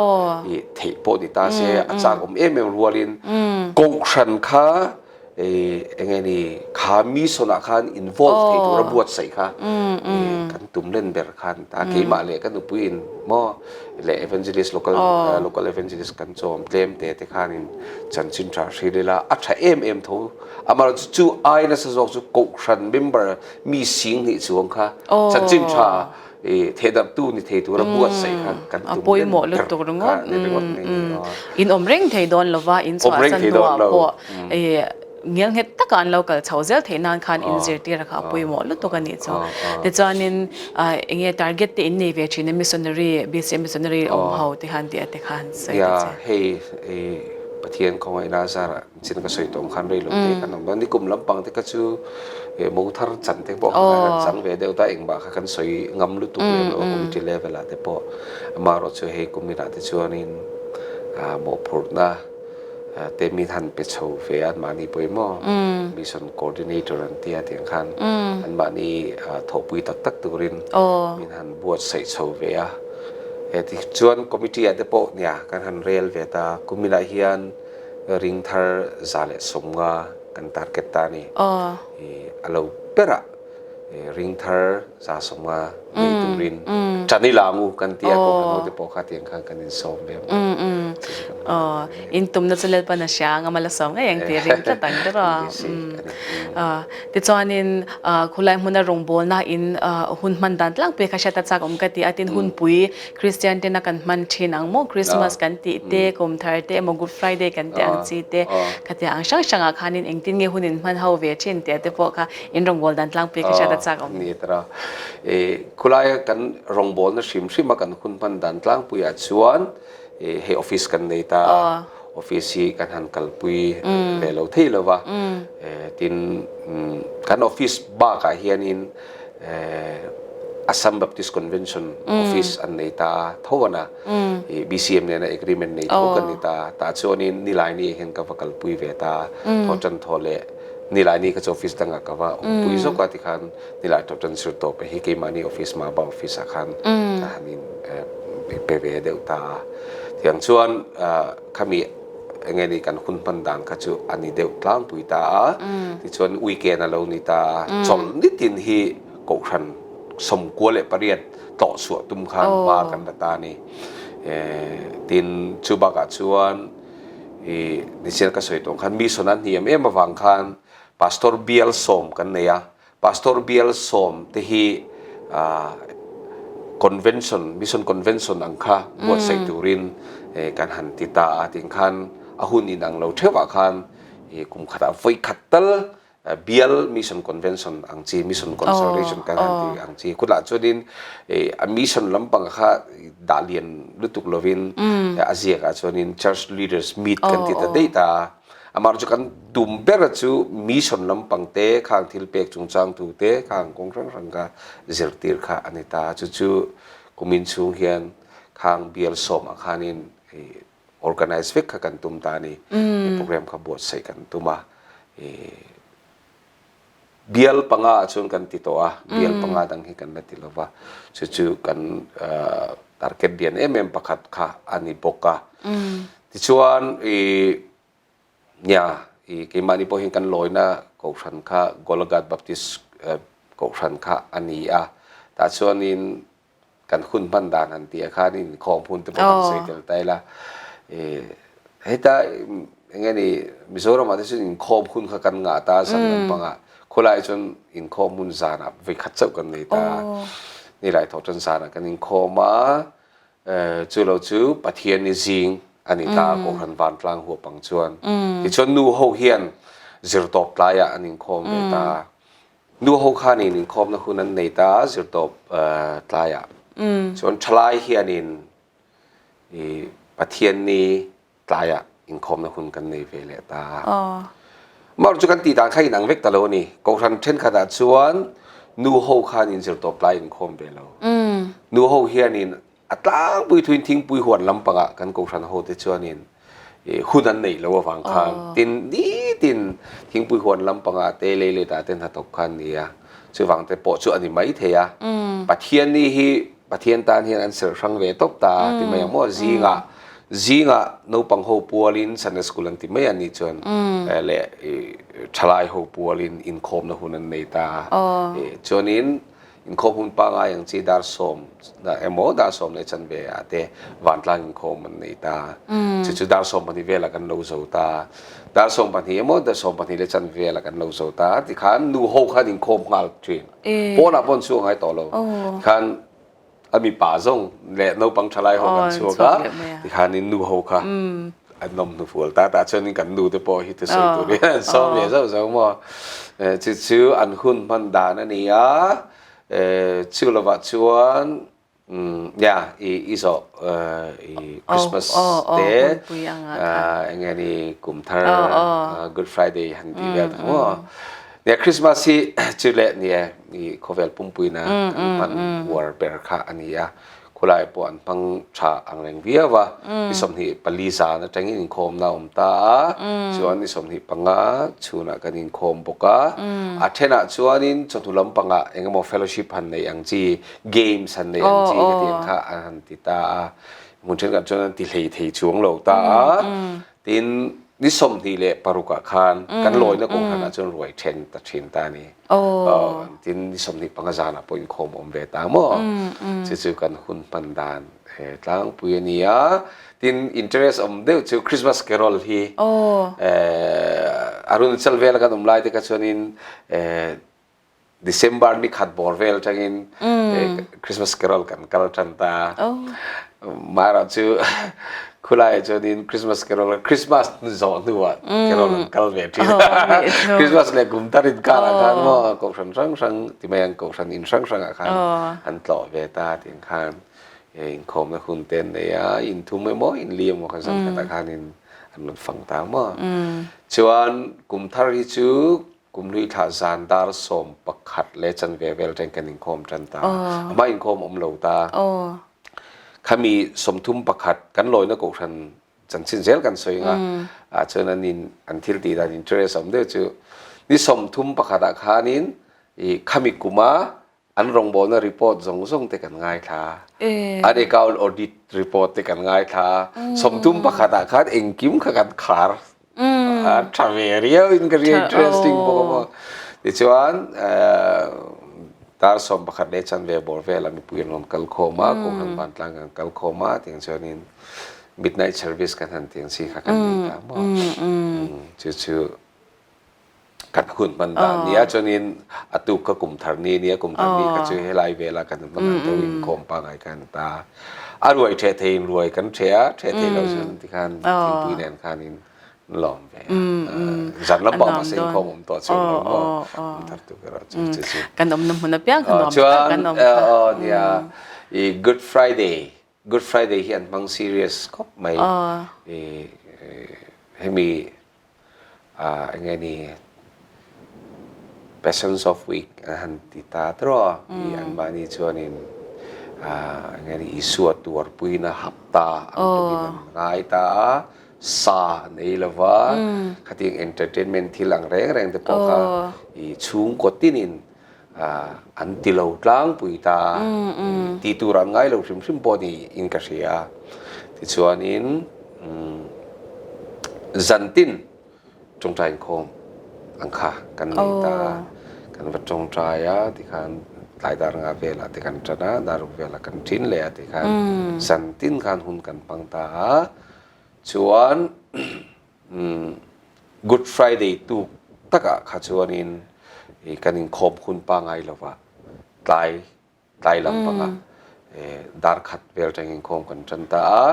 [SPEAKER 2] i theih pawh ni ta se a chak awm em em rualin kohhran kha i eng nge ni kha mission ah khan involve thei tura buatsaih kha i kan tum len ber khan ta keimah leh ka nupui in maw leh evangelist local local evangelist kan chawm tlem te te khanin chanchin tha hril ila a tha em em tho. Amaherawhchu chu ai nasa zawk chu Kohhran member mi sing nih chuang kha chanchin tha thehdarhtu ni thei tura buatsaih kha kan tum
[SPEAKER 1] A pawimawh lutuk ringawt in awm reng thei dawn lova in chhuahsan hnuah pawh ngel nghet taka an lo kal chho zel theih nan khan in zirtir kha a pawimawh lutuk a nih chu. Tichuanin enge target te in nei ve thin a missionary BCM missionary awm ho te khan tih a te khan sawi ta che.
[SPEAKER 2] Hei Pathian khawngaihna zarah Chin ka sawi tawng khan rei lo te kan awm dawn. Nikum lampang te kha chu mo thar chan te pawh kha kan chang ve deuh ta, engmah kha kan sawi ngam lutuk lem lo a committee level ah te pawh. Amaherawh chu hei kumin ah te chuanin mawhphurhna te min han pe chho ve a, anmahni pawimawh mission coordinator an tia tiang khan anmahni thawhpui tak tak turin min han buatsaih chho ve a. Tichuan committee ah te pawh nia kan han rel ve ta, kumin ah hian Ring thar 150 kan target ta a ni. I a lo berah ring thar 150 nei turin ṭan i la ang u kan ti a, Kohhran hote pawh kha tiang khan kan insawm ve ang.
[SPEAKER 1] In tumna chu Lalpan a hria ang a, mal a sawm ngei ang tih ring tlat ang ber a. Tichuanin khulai hmuna rawngbawlna in hun hman dan tlangpui kha hriat a chak awm ka ti a, tin hunpui Kristian tena kan hman thin ang maw? Christmas kan tih te, kum thar te emaw Good Friday kan tih ang chi te, khatia ang hrang hrangah khanin engtin nge hun in hman ho ve thin tih te pawh kha in rawngbâwl dan tlangpui ka hriat a chak awm.
[SPEAKER 2] Ni tara. I khulaia kan rawngbâwlna hrim hrima kan hun hman dan tlangpuiah chuan hei office kan nei ta a, office hi kan han kalpui leh lo thei lo va, tin kan office bakah hianin Assam Baptist Convention Office an nei ta a, tho an a, i BCM nena agreement nei tho kan ni ta a, tah chuanin Nilaini ah hian ka va kalpui ve ta a, Thawhtan thaw leh Nilaini kha chu office dangah ka va awmpui zawk a tikhan Nilai Thawhtan sir tawp hi keimahni office Maba office ah khan ka han in pe ve deuh ta a, tiang chuan khami eng nge ni kan hun hman dan kha chu a ni deuh tlangpui ta a, tichuan weekend a lo ni ta a, chawlh nitin hi Kohhran 98 tlawh chhuah tum khan hma kan la ta a ni. Tin, chu bakah chuan i nichian ka sawi tawh ang khan mission a hniam em avang khan Pastor bial sawm kan nei a, Pastor bial sawm te hi convention, mission convention ang kha buatsaih turin kan han ti ta a, tin khan a hun inang lo theuhah khan kum khatah vawi khat tal bial mission convention ang chi mission consultation kan han ti ang chi khutlah chuanin a mission lampang kha dah lian lutuk lovin a ziakah chuanin church leaders meet kan ti ta daih ta a. Amah chu kan tum ber chu mission lampang te khang thil pek chungchang thu te khang kawng hrang hrang kha zirtir kha a ni ta. Chu chu kumin chhung hian khang bial sawmah khanin organize vek kha kan tum ta a ni. Program kha buatsaih kan tum a. Bial panga ah chuan kan ti tawh a, bial panga dang hi kan la ti lo va. Chu chu kan target lian em em pakhat kha a ni bawk a. Tichuan i nia i keimahni pawh hian kan lawina kohhran kha Golaghat Baptist kohhran kha a ni a. Tah chuanin kan hun hman dan han tih ah khan inkhawm hun te pawh han sawi tel ta ila heta eng nge ni Mizoram ah te chuan inkhawm hun kha kan ngah ta zan lampang ah khawlai chuan inkhawm hun zan ah vawi khat chauh kan nei ta nilai thawh tan zan ah kan inkhawm a chu lo chu Pathian ni zing a ni ta a Kohhran vantlang huap ang chuan tichuan nu ho hian zirtawp tlai ah an inkhawm ve ta. Nu ho khanin inkhawmna hun an nei ta a, zirtawp tlaiah chuan thalai hianin i Pathianni tlaiah inkhawmna hun kan nei ve leh ta a. Amaherawhchu chu kan tih dan kha inang vek ta lo a ni. Kohhran thenkhatah chuan nu ho khanin zirtawp tlai inkhawm ve lo. Nu ho hianin A tlangpui thuin thingpui huan lampangah kan kohhran hote chuanin hun an neih loh avang khan tin nitin thingpui huan lampangah te lei letah te hnathawk kha an ni a, chuvang te pawh chu a ni mai thei a. Pathianni hi Pathian tan hian an serh hrang ve tawp ta a ti mai ang maw? Zingah zingah naupang ho pualin Sunday school an ti mai a nih chuan leh thalai ho pualin inkhawmna hun an nei ta a. Chuanin Inkhawm hun pangai ang chi dar sawm emaw dar sawm leh chanve ah te vantlang inkhawm an nei ta. Chu chu dar 12 velah kan lo zo ta. Dar 12 emaw dar 12 leh chanve velah kan lo zo ta. Tikhan nu ho khan inkhawm nghal thin. Pawnah pawh an chhuak ngai tawh lo. Tikhan a mipa zawng leh naupang thalai ho kan chhuak a. Tikhanin nu ho kha an awm hnufual ta. Tah chuanin kan nu te pawh hi thusawi turin an sawm ve zauh zauh maw. Chu chu an hun hman dan a ni a, chu lovah chuan nia i i zawh i Christmas te eng nge ni kum thar Good Friday han tih vel tak maw. Nia Christmas hi chu leh nia i khawvel pumpuina kan hman uar ber kha a ni a. Khulai pawh an hmang tha ang reng viau a, ni 24 zan atangin inkhawmna a awm ta a, chuan ni 25 chhunah kan inkhawm bawk a, a thenah chuanin chawhnu lampangah eng emaw fellowship han neih ang chi, games han neih ang chi hetiang kha an han ti ta a, hmun thenkhat chuan an ti hlei thei chuang lo ta a, tin ni 26 ah khan kan lawina kohhranah chuan ruai then ta thin ta a ni. Tin ni 25 zanah pawh inkhawm awm ve ta maw? Chu chu kan hun hman dan tlangpui a ni a. Tin interest awm deuh chu Christmas carol hi Arunachal vela kan awm lai te kha chuanin December ni khat bawr vel atangin Christmas carol kan kal tan ta. Maherawh chu khulaiah chuanin Christmas carol Christmas zawh hnuah carol an kal ve thin. Christmas leh kum tar inkarah khan maw kohhran hrang hrang ti mai ang kohhran in hrang hrangah khan an tlawh ve ta tih ang khan inkhawmna hun te an nei a, inthum emaw inli emaw kha zan khatah khanin an rawn fang ta maw. Chuan kum thar hi chu Kumhlui thla zan dar 11 le chanve vel teng kan inkhawm tan ta. Amah inkhawm awm lo ta. Khami 31 kan lawina kohhran chanchin zel kan sawi nga. Ah chuan an in an thil tih dan interest awm deuh chu ni 31 ah khanin i khami kuma An rawngbawlna report zawng zawng te kan ngaithla. An account audit report te kan ngaithla. 31 ah khan engkim kha kan khar. A tha ve riau in ka ria interesting bawk a maw. Tichuan. Dar 11 leh chanve bawr velah mipui an rawn kal khawm a, Kohhran vantlang kan kal khawm a, tiang chuanin midnight service kan han tiang chi kha kan nei ta maw. Chu chu kan hun hman dan nia chuanin a tuk kha kum thar ni nia, kum thar ni kha chu helai vela kan hman ang deuh inkhawm pangngai khan ta. A ruai ṭheh theiin ruai kan ṭheh a, ṭheh thei lo chuan tikhan thingpui nen khanin lawm ve a zan lam pawh mahse inkhawm awm tawh chuang lo maw awm thar tuk erawh chu chu chu
[SPEAKER 1] kan awmna hmun apiang kha nuam tak kan awm kha
[SPEAKER 2] aw nia i Good Friday Good Friday hi an hmang serious khawp mai i hemi enge ni Passions of Week an han ti ta tawh a i anmahni chuanin enge ni Isua tuarpuina hapta ang tawkin an ngai ta a sa an ei lo va, khatiang entertainment thil ang reng reng te pawh kha i chhungkaw tinin an ti lo tlangpui ta a, tih tur an ngai lo hrim hrim pawh niin ka hria. Tichuanin zantin tawngtai inkhawm ang kha kan nei ta a, kan va tawngtai a tikhan tlai dar nga velah te kan tan a, dar ruk velah kan ṭin leh a tikhan zantin khan hun kan hmang ta a. Chuan Good Friday tuk takah kha chuanin kan inkhawm hun pangngai lova tlai tlai lampanga dar khat vel tang inkhawm kan tan ta a,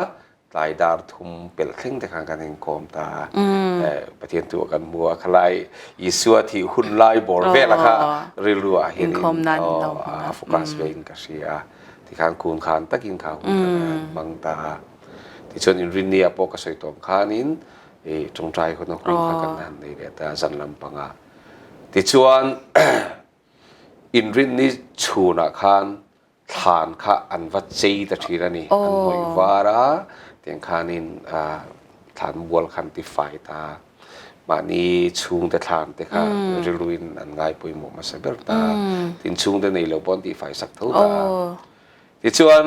[SPEAKER 2] tlai dar thum pelh thleng te khan kan inkhawm ta a, Pathian tu ah kan hmu a, khalai Isua thih hun lai bawr vela kha rilru ah hianin a focus ve in ka hria a, tikhan kun khan takin kha hun kha kan hmang ta a. Tichuan inrinni ah pawh ka sawi tawm khanin i tawngtai hun a hun kha kan han nei leh ta zan lampanga. Tichuan inrinni chhunah khan thlan kha an va chei ta thin a ni. An hnawih var a, tiang khanin thlan mual kha an ti fai ta. Mahni chhungte thlan te kha rilruin an ngai pawimawh hmasa ber ta. Tin chhungte nei lo pawh an tihfai sak tho ta. Tichuan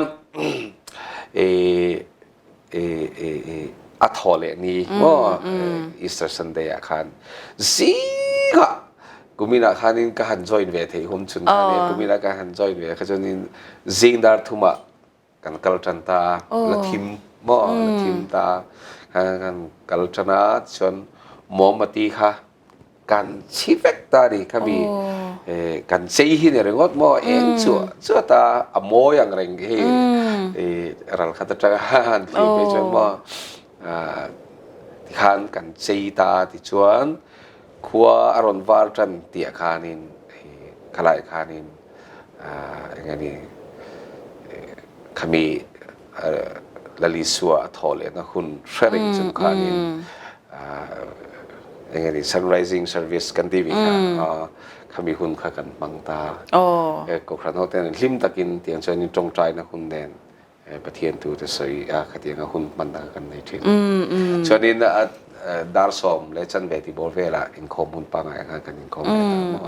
[SPEAKER 2] a thaw leh ni maw Easter Sunday ah khan zingah kumin ah khanin ka han join ve theih hum chhun khan e kumin ah ka han join ve kha chuanin zing dar thumah kan kal tan ta a la thim maw la thim ta kan kal tan a chuan mawmati kha Kan chhi vek ta a ni khami kan chei hi ni ringawt maw eng chuah chuah ta a mawi ang reng hi ral khat atanga han thlir phei chuan maw tikhan kan chei ta tichuan khua a rawn var tan tih ah khanin khalai khanin eng nge ni khami Lalisua a thawh lehna hun hre reng chung khanin eng nge ni sunrising service kan tih ve kha khami hun kha kan hmang ta. Kohhran ho ten hlim takin tiang chuanin tawngtaina hun nen Pathian tu te sawi a khatianga hun hmanna kha kan nei thin. Chuanin dar sawm leh chanve tih bawr velah inkhawm hun pangngai ang khan kan inkhawm leh ta maw.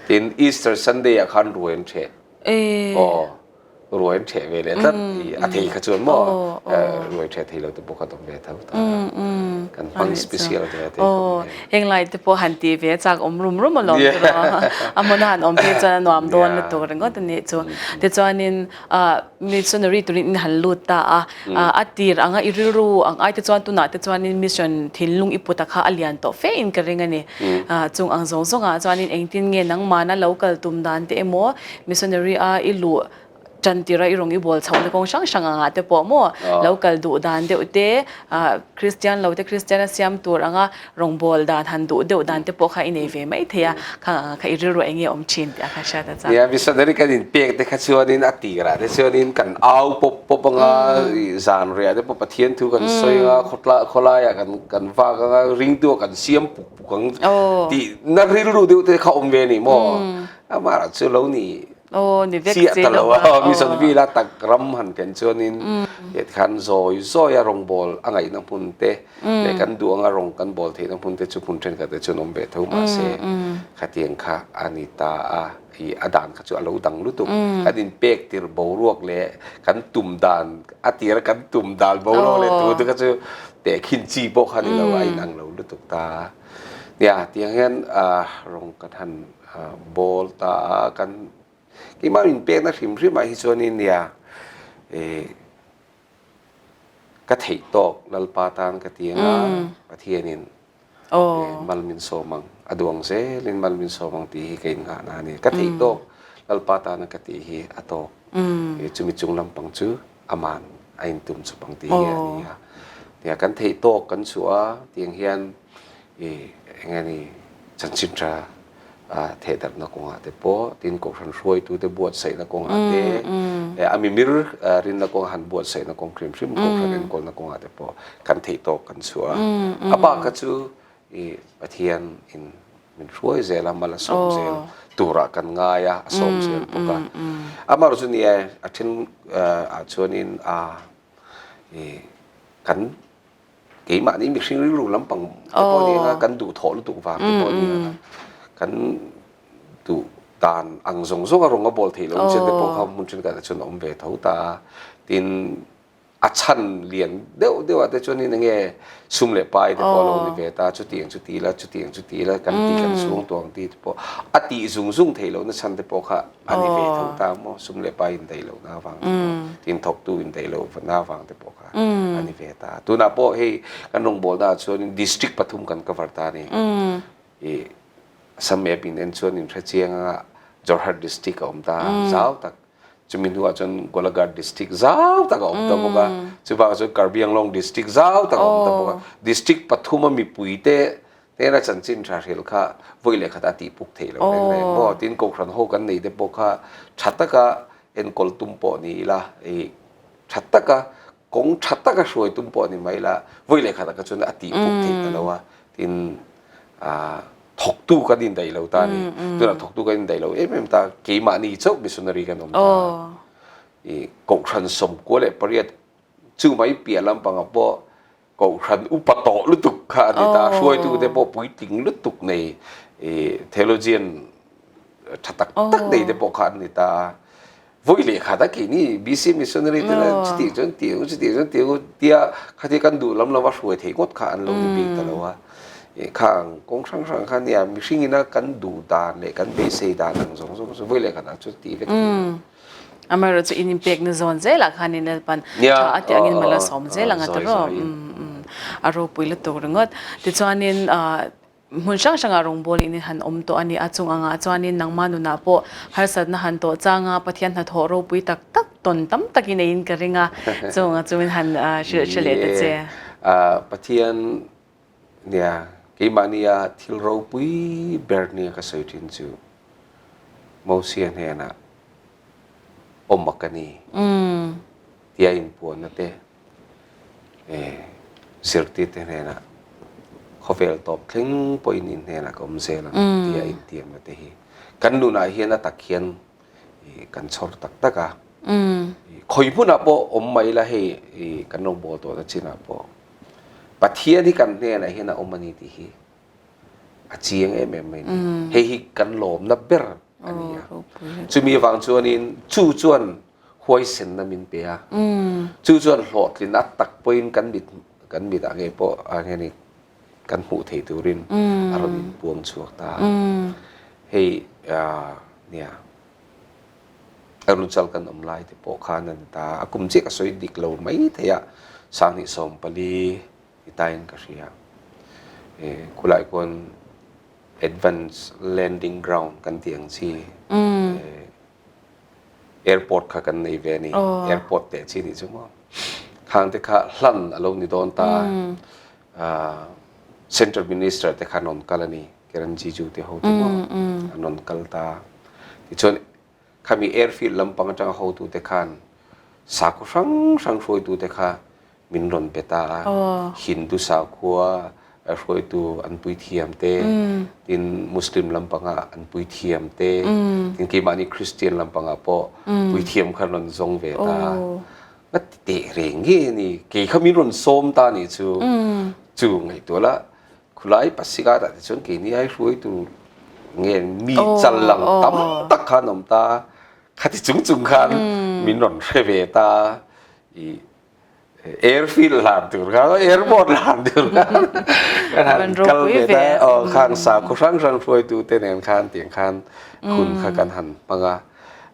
[SPEAKER 2] Tin Easter Sunday ah khan ruai an ṭheh. Aw. Ruai an ṭheh ve leh tlat i a thei kha chuan maw ruai ṭheh thei lo te pawh kha awm ve tho ta kan hmang special ve thei khawp mai.
[SPEAKER 1] Heng lai te pawh han tih ve a chak awm rum rum alawm chu rawh a hmuna han awm phei chuan a nuam dawn lutuk ringawt a nih chu. Tichuanin missionary turin in han lut ta a, a tir anga i rilru ang ai te chuan tunah te chuanin mission thinlung i put a kha a lian tawh fe in ka ring a ni. Chung ang zawng zawngah chuanin engtin nge nangmahna lo kal tum dan te emaw Missionary a i luh tan tir a i rawn i bawl chhohna kawng hrang hrang angah te pawh maw lo kal duh dan deuh te Kristian lo te Kristian a siam tur anga rawngbâwl dan han duh deuh dan te pawh kha i nei ve mai thei a, khang angah kha i rilru eng nge awm thin tih a kha hriat a chak.
[SPEAKER 2] Nia, missionary kan inpek te kha chuanin a tirah te chuanin kan au pawp pawp anga zan riah te pawh Pathian thu kan sawi anga khawtla khawlaiah kan kan vak anga ringtu ah kan siam puk puk ang tih na rilru deuh te kha awm ve a ni maw? Amah chu lo ni chiah ta lo a, mission field a tak ram han ken chuanin heti khan zawi zawi a rawngbâwl a ngaihna hmun te leh kan duh anga rawng kan bâwl theihna hmun te chu hmun thenkhat te chuan awm ve tho mahse khatiang kha a ni ta a, ih a dan kha chu a lo dang lutuk. Kan inpek tir boruak leh kan tum dan a tira kan tum dan boruak leh tu te kha chu tehkhin chi pawh kha ni lo a inang lo lutuk ta a. Nia tiang hian rawng kan han Ball ta a kan. Keimah min pekna hrim hrimah hi chuanin nia eh ka theih tawk Lalpa tan ka ti anga Pathianin mal min sawm ang, a duang zelin mal min sawm ang tih hi ka innghahna a ni. Ka theih tawk Lalpa tana ka tih hi a tawk. Chumi chung lampang chu aman a intum chawp ang tih hi a ni a. Nia kan theih tawk kan chhuah a tiang hian ih eng nge ni chanchin tha thehdarhna kawngah te pawh tin kohhran hruaitute buatsaihna kawngah te a mimir rinna kawng han buatsaihna kawng hrim hrim kohhran enkawlna kawngah te pawh kan theih tawk kan chhuah a. A bak kha chu ih Pathian in min hruai zel a, mal a sawm zel turah kan ngai a, a sawm zel bawk a. Amaherawhchu chu ni e, a then ah chuanin a ih kan keimahni mihring rilru lampang te pawh ni anga kan duhthawh lutuk vang te pawh ni anga kan duh dan ang zawng zawng a rawng a bawl theih loh chin te pawh kha hmun thenkhatah chuan a awm ve tho ta a, tin a chhan lian deuh deuh ah te chuanin enge sum leh pai te pawh a lo ni ve ta, chutiang chu ti ila chutiang chu ti ila kan tih kan chhung tawh ang tih te pawh a tih zung zung theih lohna chhan te pawh kha a ni ve tho ta maw, sum leh pai indaih lohna avang te pawh tin thawktu indaih lohna avang te pawh kha a ni ve ta. Tunah pawh hei kan rawngbawlna ah chuanin district pathum kan cover ta a ni. Ih Assam map in en chuan in hrechiang anga Jorhat district a awm ta zau tak. Chumi hnuah chuan Golaghat district zau tak a awm ta bawk a. Chuvangah chuan Karbi Anglong district zau tak a awm ta bawk a. District pathuma mipuite hnena chanchin tha hrilh kha vawi leh khat a tih puk theih loh reng reng maw. Tin Kohhran ho kan nei te pawh kha tha taka enkawl tum pawh ni ila ih tha taka kawng tha taka hruai tum pawh ni mai la vawi leh khatah kha chuan a tih puk theih ta lo a. Tin ah thawktu kan indaih lo ta a ni. Tunah thawktu kan indaih lo em em ta keimahni chauh missionary kan awm ta. Ih Kohhran 98 chu mai piah lampangah pawh Kohhran upa tawh lutuk kha a ni ta. Hruaitute pawh puitling lutuk nei ih theologian tha tak tak nei te pawh kha an ni ta a. Vawi leh khat a keini BC missionary te la chutih chuan ti ang u chutih chuan ti ang u tia khatia kan duh lam lova hruai theih ngawt kha an lo ni bik ta lo a. Ih kha ang kawng hrang hrang kha nia mihring ina kan duh dan leh kan beisei dan ang zawng zawng chu vawi leh khat ah chuan tih vek theih lo.
[SPEAKER 1] Amaherawhchu in inpekna zawn zelah khan in Lalpan tha a tih angin mal a sawm zel ang a ti rawh. A ropui lutuk ringawt. Tichuanin hmun hrang hrangah rawngbâwl in han awm tawh a ni a, chung angah chuanin nangmah nunah pawh harsatna han tawh changa Pathian hnathawh ropui tak tak tawn tam takin eiin ka ring a, chung ang chu min han hrilh hre leh ta che.
[SPEAKER 2] Pathian nia keimahnia thil ropui ber nia ka sawi thin chu Mosia hnenah awm a ka ni tia inpuanna te zirtirte hnenah khawvel tawp thleng pawhin in hnenah ka awm zel ang tia intiamna te hi kan nunah hian a tak hian kan chhawr tak tak a. Khawi hmunah pawh awm mai ila hei kan lo bawl tawhna chinah pawh Pathian hi kan hnenah hian a awm a ni tih hi a chiang em em mai a ni. Hei hi kan lawmna ber a ni a. Chumi avang chuanin chu chuan huaisenna min pe a. Chu chuan hlawhtlin a tak pawhin kan mit kan mitah ngei pawh a nge ni kan hmuh thei turin a rawn inpuang chhuak ta a. Hei nia Arunachal kan awm lai te pawh khan a ni ta a. A kum chiah ka sawi dik lo mai thei a, 2014 ti tain ka hria. Khulai khuan Advance Landing Ground kan tih ang chi airport kha kan nei ve a ni. Airport teh chi nih chu maw. Khang te kha hlan a lo ni dawn ta a. Central Minister te kha an rawn kal a ni. Kiran Jiju te ho te maw an rawn kal ta. Tichuan khami airfield lampang atanga hotute khan sakhaw hrang hrang hruaitute kha min rawn pe ta a. Hindu sakhua hruaitu an puithiam te, tin Muslim lampanga an puithiam te, tin keimahni Christian lampangah pawh puithiam kha an rawn zawng ve ta a. Ka ti teh reng nge ni, kei kha min rawn sawm ta nih chu, chu ngaihtuah la Khulai Pasika tah te chuan keini ai hruai tur nge mi chal lang tam tak khan awm ta, khati chung chung khan min rawn hre ve ta i airfield hlan tur khan airport hlan tur khan kan han kal ve ta aw khang sakhaw hrang hrang hruaitu te nen khan tiang khan hun kha kan han hmang a.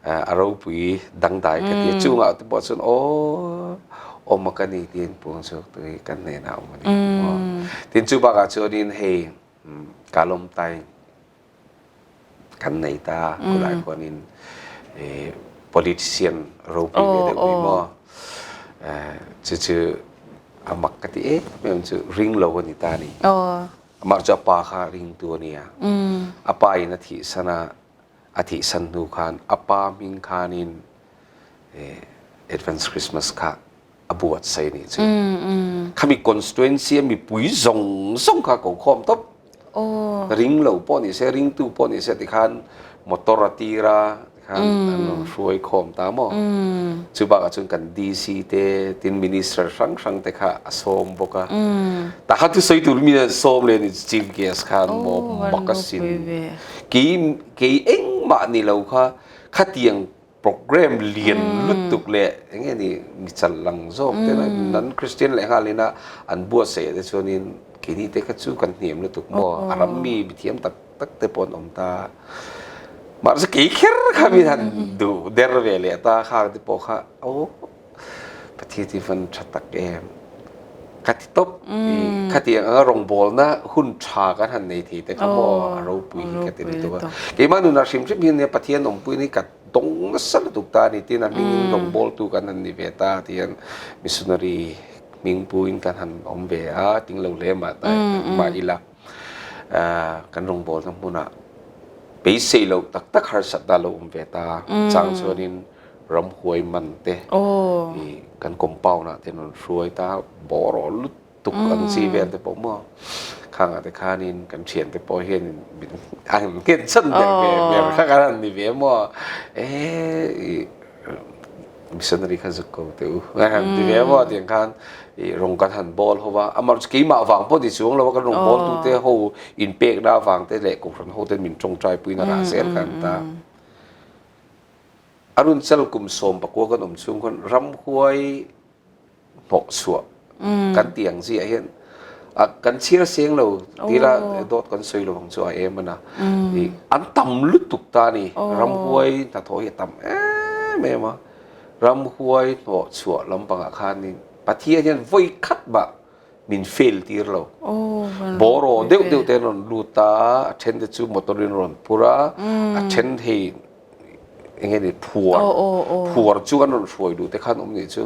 [SPEAKER 2] A ropui dangdai ka ti a. Chungah te pawh chuan aw awm a ka ni tiin puang chhuak tu hi kan hnenah a awm a ni. Tin chu bakah chuanin hei Kalawmtai kan nei ta khulai khuanin politician ropui ve deuh ni maw chu chu a mak ka ti em em chu ring lo a ni ta a ni. Amah chu a pa kha ringtu a nia. A pa in a thih san a, a thih san hnu khan a pa hming khanin Advance Christmas kha a buatsaih a nih chu. Khami constituency a mipui zawng zawng kha ko khawm tawp. Ring lo pawh ni se, ringtu pawh ni se tikhan motor a tir a, tikhan an rawn hruai khawm ta maw. Chu bakah chuan kan DC te, tin minister hrang hrang te kha a sawm bawk a. Tah khan thusawi tur mi an sawm leh a ni chief guest khan maw mak asin. Kei kei engmah ni lo kha khatiang Program lian lutuk leh eng nge ni mi chal lang zawk te an Christian leh nghal ina an buatsaih te chuanin keini te kha chu kan hniam lutuk maw a ram mi mithiam tak tak te pawh an awm ta mahse kei kher kha min han duh der ve leh ta khang te pawh kha aw Pathian hi van tha tak em ka ti tawp khatiang anga rawngbawlna hun tha kan han nei thei te kha maw a ropui hi ka ti lutuk a keimah nunah hrim hrim hian nia Pathian awmpui ni ka dawng nasa lutuk ta a ni tin a hmingin rawngbawltu kan han ni ve ta tihian missionary hming puin kan han awm ve a ting lo hle mah ta mah ila kan rawngbawlna hmunah beisei loh tak tak harsatna a lo awm ve ta chang chuanin Ramhuai man te i kan compound ah te an rawn hruai ta bawraw lutuk ang chi vel te pawh maw khangah te khanin kan thian te pawh hian min an nghet chan ber ve ber kha kan han ni ve maw e i missionary kha zuk ko teh u a han ti ve maw tiang khan i rawng kan han bawl ho va amaherawhchu keimah vang pawh ni chuang lo a kan rawng bawl tu te ho inpekna avang te leh kohhran ho ten min tawngtai puiin a rah zel kha an ta. A run chal kum 19 kan awm chhung khawn ramhuai hnawhchhuah kan tih ang chiah hian a kan chhiar seng lo tila dawt kan sawi lo ang chu a em a na. An tam lutuk ta a ni. Ramhuai hnathawh hi a tam em em a. Ramhuai hnawhchhuah lampangah khanin Pathian hian vawi khat mah min fail tir lo. Bawraw deuh deuh te an rawn lut a, a then te chu motor in rawn phur a, a then hei eng nge ni phuar phuar chu an rawn hruai duh te khan awm nih chu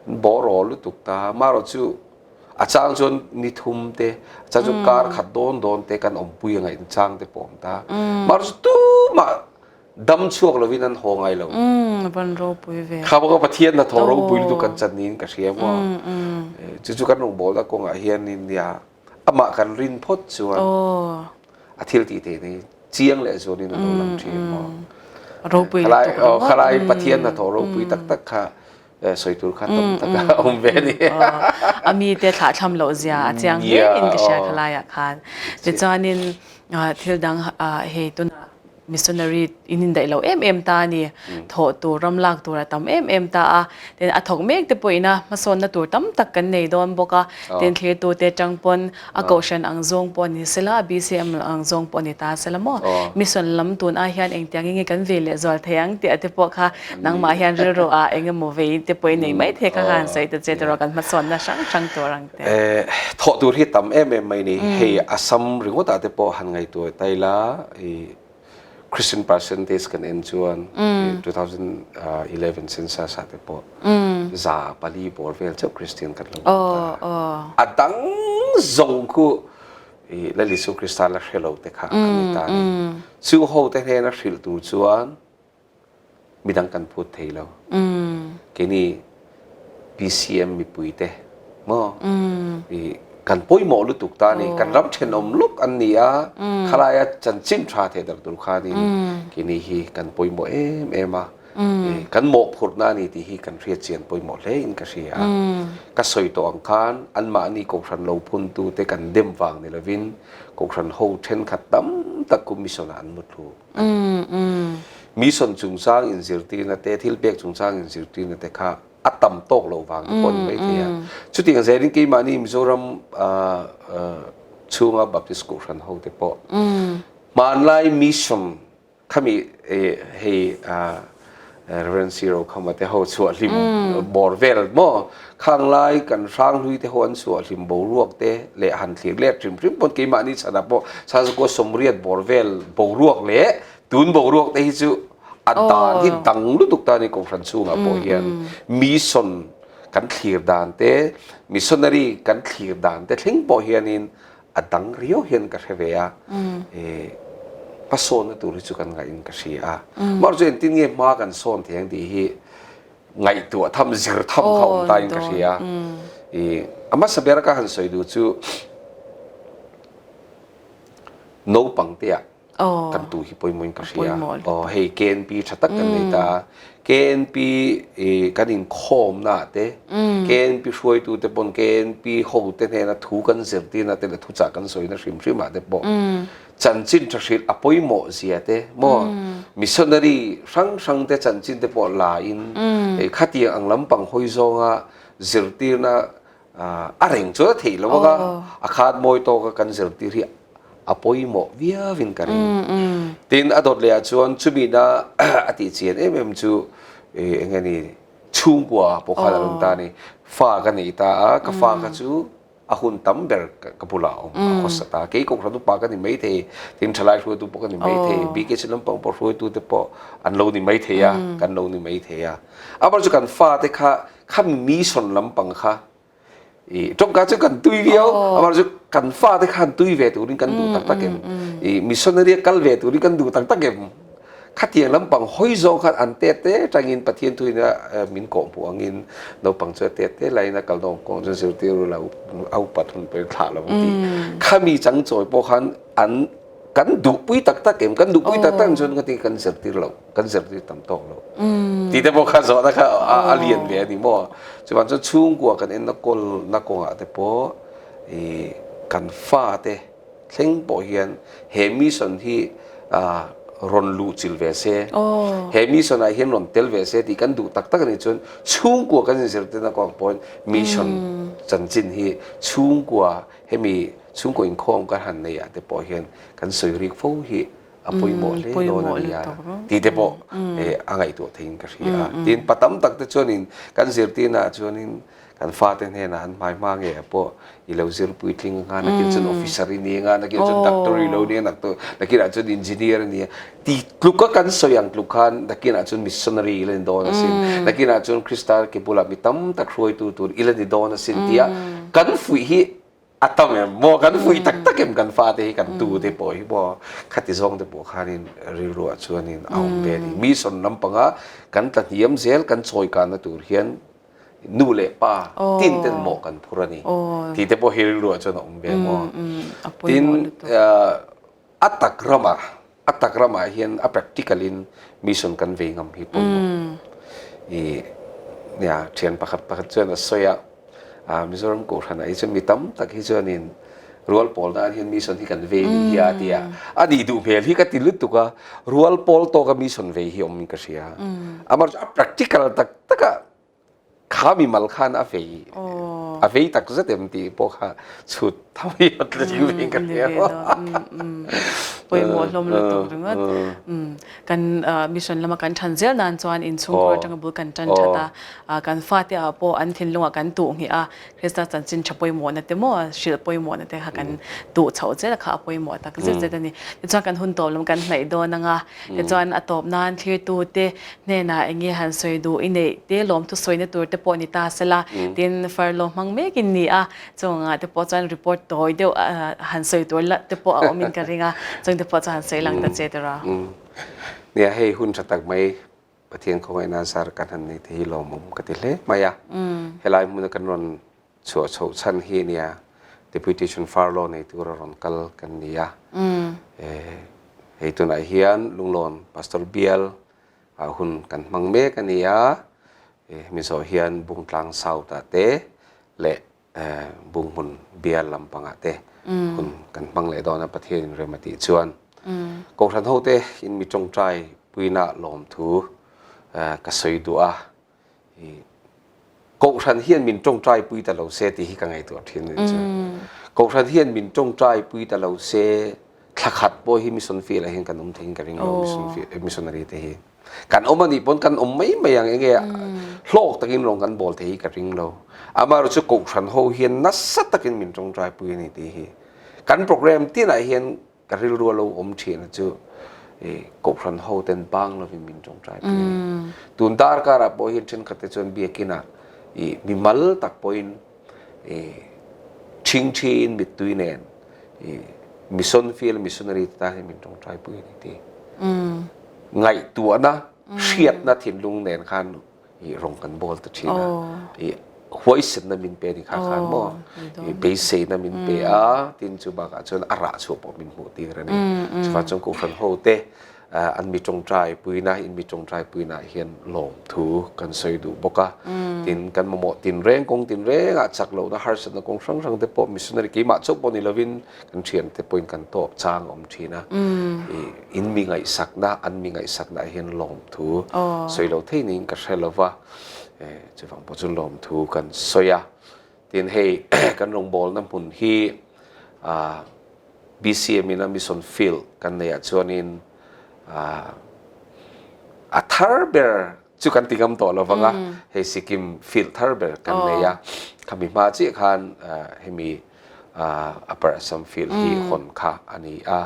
[SPEAKER 2] an bawraw lutuk ta marawh chu a chang chuan ni thum te a chang chuan kar khat dawn dawn te kan awmpui a ngaih chang te pawh a awm ta marawh chu tumah dam chhuak lovin an haw ngai lo
[SPEAKER 1] van ropui ve
[SPEAKER 2] kha bawk a Pathian hnathawh ropui lutuk kan chan niin ka hria maw chu chu kan rawngbawlna kawngah hianin nia amah kan rin phawt chuan a thil tih theihna hi chiang leh zualin a lo lang thin maw.
[SPEAKER 1] Ropui lutuk
[SPEAKER 2] ringawt. Khalai Pathian hnathawh ropui tak tak kha sawi tur kha tam tak a awm ve a ni.
[SPEAKER 1] A mite thlahthlam loh zia a chiang hle in ka hria khalaiah khan. Tichuanin thil dang hei tunah Missionary in indaih lo em em ta a ni. Thawh tur, ram lak tur a tam em em ta a. Tin, a thawk mek te pawhin a hmasawnna tur tam tak kan nei dawn bawk a. Tin, thlirtute atang pawn a kohhran ang zawng pawh ni sela, BCM ang zawng pawh ni ta sela maw? Mission lam tun ai hian engtiang nge kan ve leh zual thei ang tih te pawh kha nangmah hian rilru ah eng emaw vei te pawh i nei mai thei kha khan sawi ta che tiraw kan hmasawnna hrang hrang tur ang te.
[SPEAKER 2] Thawh tur hi tam em em mai ni. Hei Assam ringawt ah te pawh han ngaihtuah ta ila i Christian percentage kan en chuan 2011 census ah te pawh 400 bawr vel chauh Christian kan lo awm ta. A dang zawng khu i Lal Isu Krista la hre lo te kha an ni ta a ni. Chu ho te hnena hrilh tur chuan midang kan phut thei lo. Keini BCM mipui te maw i kan pawimawh lutuk ta a ni. Kan ram thenawm luk an ni a, khalaia chanchin tha theh darh tur khanin keini hi kan pawimawh em em a. Kan mawhphurhna a ni tih hi kan hriatchian pawimawh hle in ka hria a. Ka sawi tawh ang khan anmahni kohhran lo phuntute kan dem vang ni lovin kohhran ho thenkhat tam tak ku mission ah an muthlu. Mission chungchang inzirtirna te, thil pek chungchang inzirtirna te kha a tam tawk lo vang te pawh a ni maithei a. Chutiang zelin keimahni Mizoram chhunga Baptist Kohhran ho te pawh hmanlai mission khami hei. Reverend C Rokhama te ho chhuah hlim bawr vel maw khang lai kan hrang hlui te ho an chhuah hlim boruak te leh han thlir let hrim hrim pawn keimahni chhanah pawh Sazukua sawmriat bawr vel boruak leh tun boruak te hi chu a dan hi dang lutuk ta a ni Kohhran chhungah pawh hian mission kan thlir dan te missionary kan thlir dan te thleng pawh hianin a dang riau hian ka hre ve a, hmasawnna tur hi chu kan ngaih in ka hria a. Mahse chu engtin nge hma kan sawn thei ang tih hi ngaihtuah tham, zir tham kha awm ta in ka hria a. A hmasa ber ka han sawi duh chu naupang te ah kan tu hi pawimawh in ka hria. Aw hei KNP tha tak kan nei ta a. KNP kan inkhawmna ah te, KNP hruaitu te pawn KNP ho te hnena thu kan zirtirna te leh thuchah kan sawina hrim hrim ah te pawh chanchin tha hrilh a pawimawh zia te maw missionary hrang hrang te chanchin te pawh la in khatiang ang lampang hawi zawnga zirtirna A reng chuan a theih lo ang a, a khat mawi tawka kan zirtir hi a pawimawh viauin ka ring. Tin, a dawt lehah chuan chumina a tih chian em em chu eng nge ni, chhungkua pawh khan a rawn ta a ni. Fa ka nei ta a, ka fa kha chu a hun tam ber ka bulah a awm, a khawsa ta. Kei Kohhran upa ka ni maithei, tin thalai hruaitu pawh ka ni maithei, BKC lampang pawh hruaitute pawh an lo ni maithei a, kan lo ni maithei a. Amah chu kan fate kha Khami mission lampang kha i tawngka chu kan tui viau amah chu kan fate khan tui ve turin kan duh tak tak em i missionary a kal ve turin kan duh tak tak em khatiang lampang hawi zawng khan an tet te tangin Pathian thuin a min kawh hmuh angin naupang chu a tet te laiin a kal nawm kawng chuan zirtir ula a upat hun pawhin thlah lo ang tih khami changchawi pawh khan an kan duhpui tak tak em kan duhpui tak tak chuan ka ti kan zirtir lo kan zirtir tam tawk lo ti te pawh kha zawhna kha a lian ve a ni maw chuan chuan chhungkua kan en na kawl na kawngah te pawh i kan fa te thleng pawh hian he mission hi rawn luh chilh ve se he mission ah hian rawn tel ve se tih kan duh tak tak a nih chuan chhungkua kan inzirtir na kawngah pawhin mission chanchin hi chhungkua hemi Chhungkaw inkhawm kan han neih ah te pawh hian kan sawi rik fo hi a pawimawh hle dawn a nia tih te pawh a ngaihtuah theiin ka hria a. Tin, pa tam tak te chuanin kan zirtirna ah chuanin kan fate hnenah an hmai hma ngei ah pawh i lo zir puitling anga, nakin chuan officer i ni anga, nakin chuan doctor i lo ni a, nakin ah chuan engineer a ni a ti tluk a kan sawi ang tluk khan nakin ah chuan missionary i la ni dawn asin, nakin ah chuan Krista ke bulah mi tam tak hruaitu tur i la ni dawn asin tia kan fuih hi A tam em maw kan vui tak tak em kan fate hi kan tu te pawh hi maw khati zawng te pawh khanin rilru ah chuanin a awm ve a ni. Mission lampanga kan tla hniam zel kan chawi kanna tur hian nu leh pa tin ten mawh kan phur a ni tih te pawh hi rilru ah chuan a awm ve maw. Tin a tak ramah A tak ramah hian a practical in mission kan vei ngam hi pawimawh. I nia thian pakhat pakhat chuan a sawi a, a Mizoram Kohhranah hi chuan mi tam tak hi chuanin rual pawl nan hian mission hi kan vei ni hi a ti a. A nih duh hmel hi ka ti lutuk a, rual pawl tawka mission vei hi awm in ka hria. Amaherawhchu a practical tak tak a Kha mimal khan a vei a vei tak zet em tih pawh kha chhut tham hi a tling ve in ka hria.
[SPEAKER 1] Pawimawh hlawm lutuk ringawt. Kan mission lama kan than zel nan chuan inchhungkhur atanga bul kan tan that a, kan fate ah pawh an thinlungah kan tuh ngheh a, Krista chanchin tha pawimawhna te maw hrilh pawimawhna te kha kan tuh chhoh zel kha a pawimawh tak zet zet a ni. Tichuan kan hun tawp lam kan hnaih dawn ang a, Tichuan a tawp nan thlirtute hnenah eng nge han sawi duh i neih te lawmthu sawina tur te pawh ni ta sela tin furlough hmang mek in ni a, chungah te pawh chuan report tawi deuh han sawi tur la te pawh a awm in ka ring a, chung te pawh chu han sawi lang ta che tiraw.
[SPEAKER 2] Nia hei hun tha tak mai Pathian khawngaihna zar kan han nei te hi lawmawm ka ti hle mai a, helai hmuna kan rawn Chhuah chhoh chhan hi nia Deputation furlough nei tura rawn kal kan ni a. Hei tunah hian Lunglawn Pastor Bial ah hun kan hmang mek a ni a. Hemi zawh hian Bungtlang South ah te leh Bunghmun Bial lampangah te hun kan hmang leh dawn a Pathian in rem a tih chuan. Kohhran hote in mi tawngtai puina lawmthu ka sawi duh a. Kohhran hian min tawngtai pui ta lo se tih hi ka ngaihtuah thin a ni chu. Kohhran hian min tawngtai pui ta lo se thla khat pawh hi mission field ah hian kan awm theiin ka ring lo missionary te hi. Kan awm a nih pawn kan awm mai mai ang enge hlawk takin rawng kan bawl thei hi ka ring lo. Amaherawhchu kohhran ho hian nasa takin min tawngtai pui a ni tih hi. Kan program tinah hian ka rilru a lo awm thin a chu kohhran ho ten bang lovin min tawngtai pui a ni. Tun darkarah pawh hian thenkhat te chuan biakinah i mimal tak pawhin i thingthiin mittui nen i mission field missionary te tan hian min tawngtai pui a ni tih ngaihtuahna hriatna thinlung nen khan i rawng kan bawl ta thin a i huaisenna min pe ni kha khan maw i beiseina min pe a tin chu bakah chuan a rah chhuah pawh min hmuh tir a ni chuvang chuan kohhran ho te an mi tawngtai puina in mi tawngtai puina hian lawm thu kan sawi duh bawk a tin kan mamawh tin reng kawng tin rengah chak lohna harsatna kawng hrang hrang te pawh missionary keimah chauh pawh ni lovin kan thian te pawhin kan tawp chang awm thin a i in mi ngaihsakna an mi ngaihsakna hian lawm thu sawi lo thei niin ka hre lova chuvang pawh chu lawm thu kan sawi a tin hei kan rawngbawlna hmun hi BCM in a mission field kan neih ah chuanin a thar ber chu kan ti ngam tawh lo vang a hei Sikkim field thar ber kan nei a khami hma chiah khan hemi Upper Assam field hi hawn kha a ni a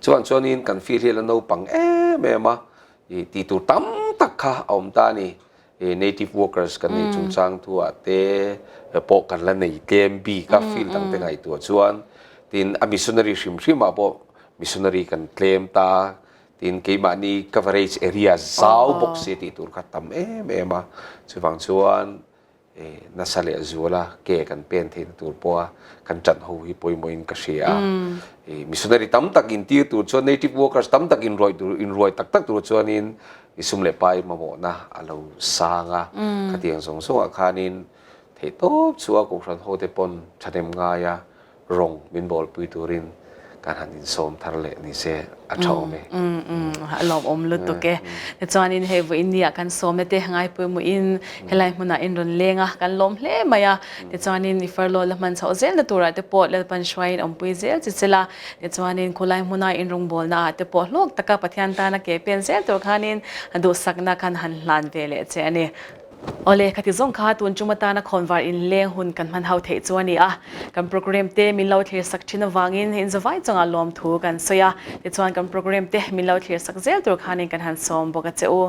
[SPEAKER 2] Chuan chuanin kan fir hi a la naupang em em a, i tih tur tam tak kha a awm ta a ni. I native workers kan neih chungchang thuah te pawh kan la nei tlem bik a, field dang te ngaihtuah chuan. Tin, a missionary hrim hrimah pawh missionary kan tlem ta, tin keimahni coverage area zau bawk si tih tur kha tam em em a. Chuvang chuan nasa leh zuala ke kan pen theihna tur pawha kan ṭan ho hi pawimawhin ka hria a. Missionary tam tak intir tur chuan native workers tam tak inruai tur inruai tak tak tur chuanin i sum leh pai mamawhna a lo sang a. Khatiang zawng zawngah khanin theihtawp chhuah Kohhran hote pawn ṭhahnem ngaia rawng min bawlpui turin kan han insawm thar leh ni se a tha awm e.
[SPEAKER 1] A lawmawm lutuk e. Tichuanin hei vawiin ni ah kan sawmna te ngaipawimawhin helai hmunah in rawn leng a, kan lawm hle mai a. Tichuanin i farlaw la hman chhoh zelna turah te pawh Lalpan hruaiin awmpui zel chi chela. Tichuanin khawlai hmuna in rawngbawlna ah te pawh hlawk taka Pathian tana ke pen zel tur khanin duhsakna khan han hlan ve leh che a ni. Awle, khati zawng kha tun tum atana khawnvar inleng hun kan hman ho theih chu a ni a. Kan programme te min lo thlir sak thin avangin inzavai chungah lawmthu kan sawi a, tichuan kan programme te min lo thlir sak zel tur khanin kan han sawm bawk a che u.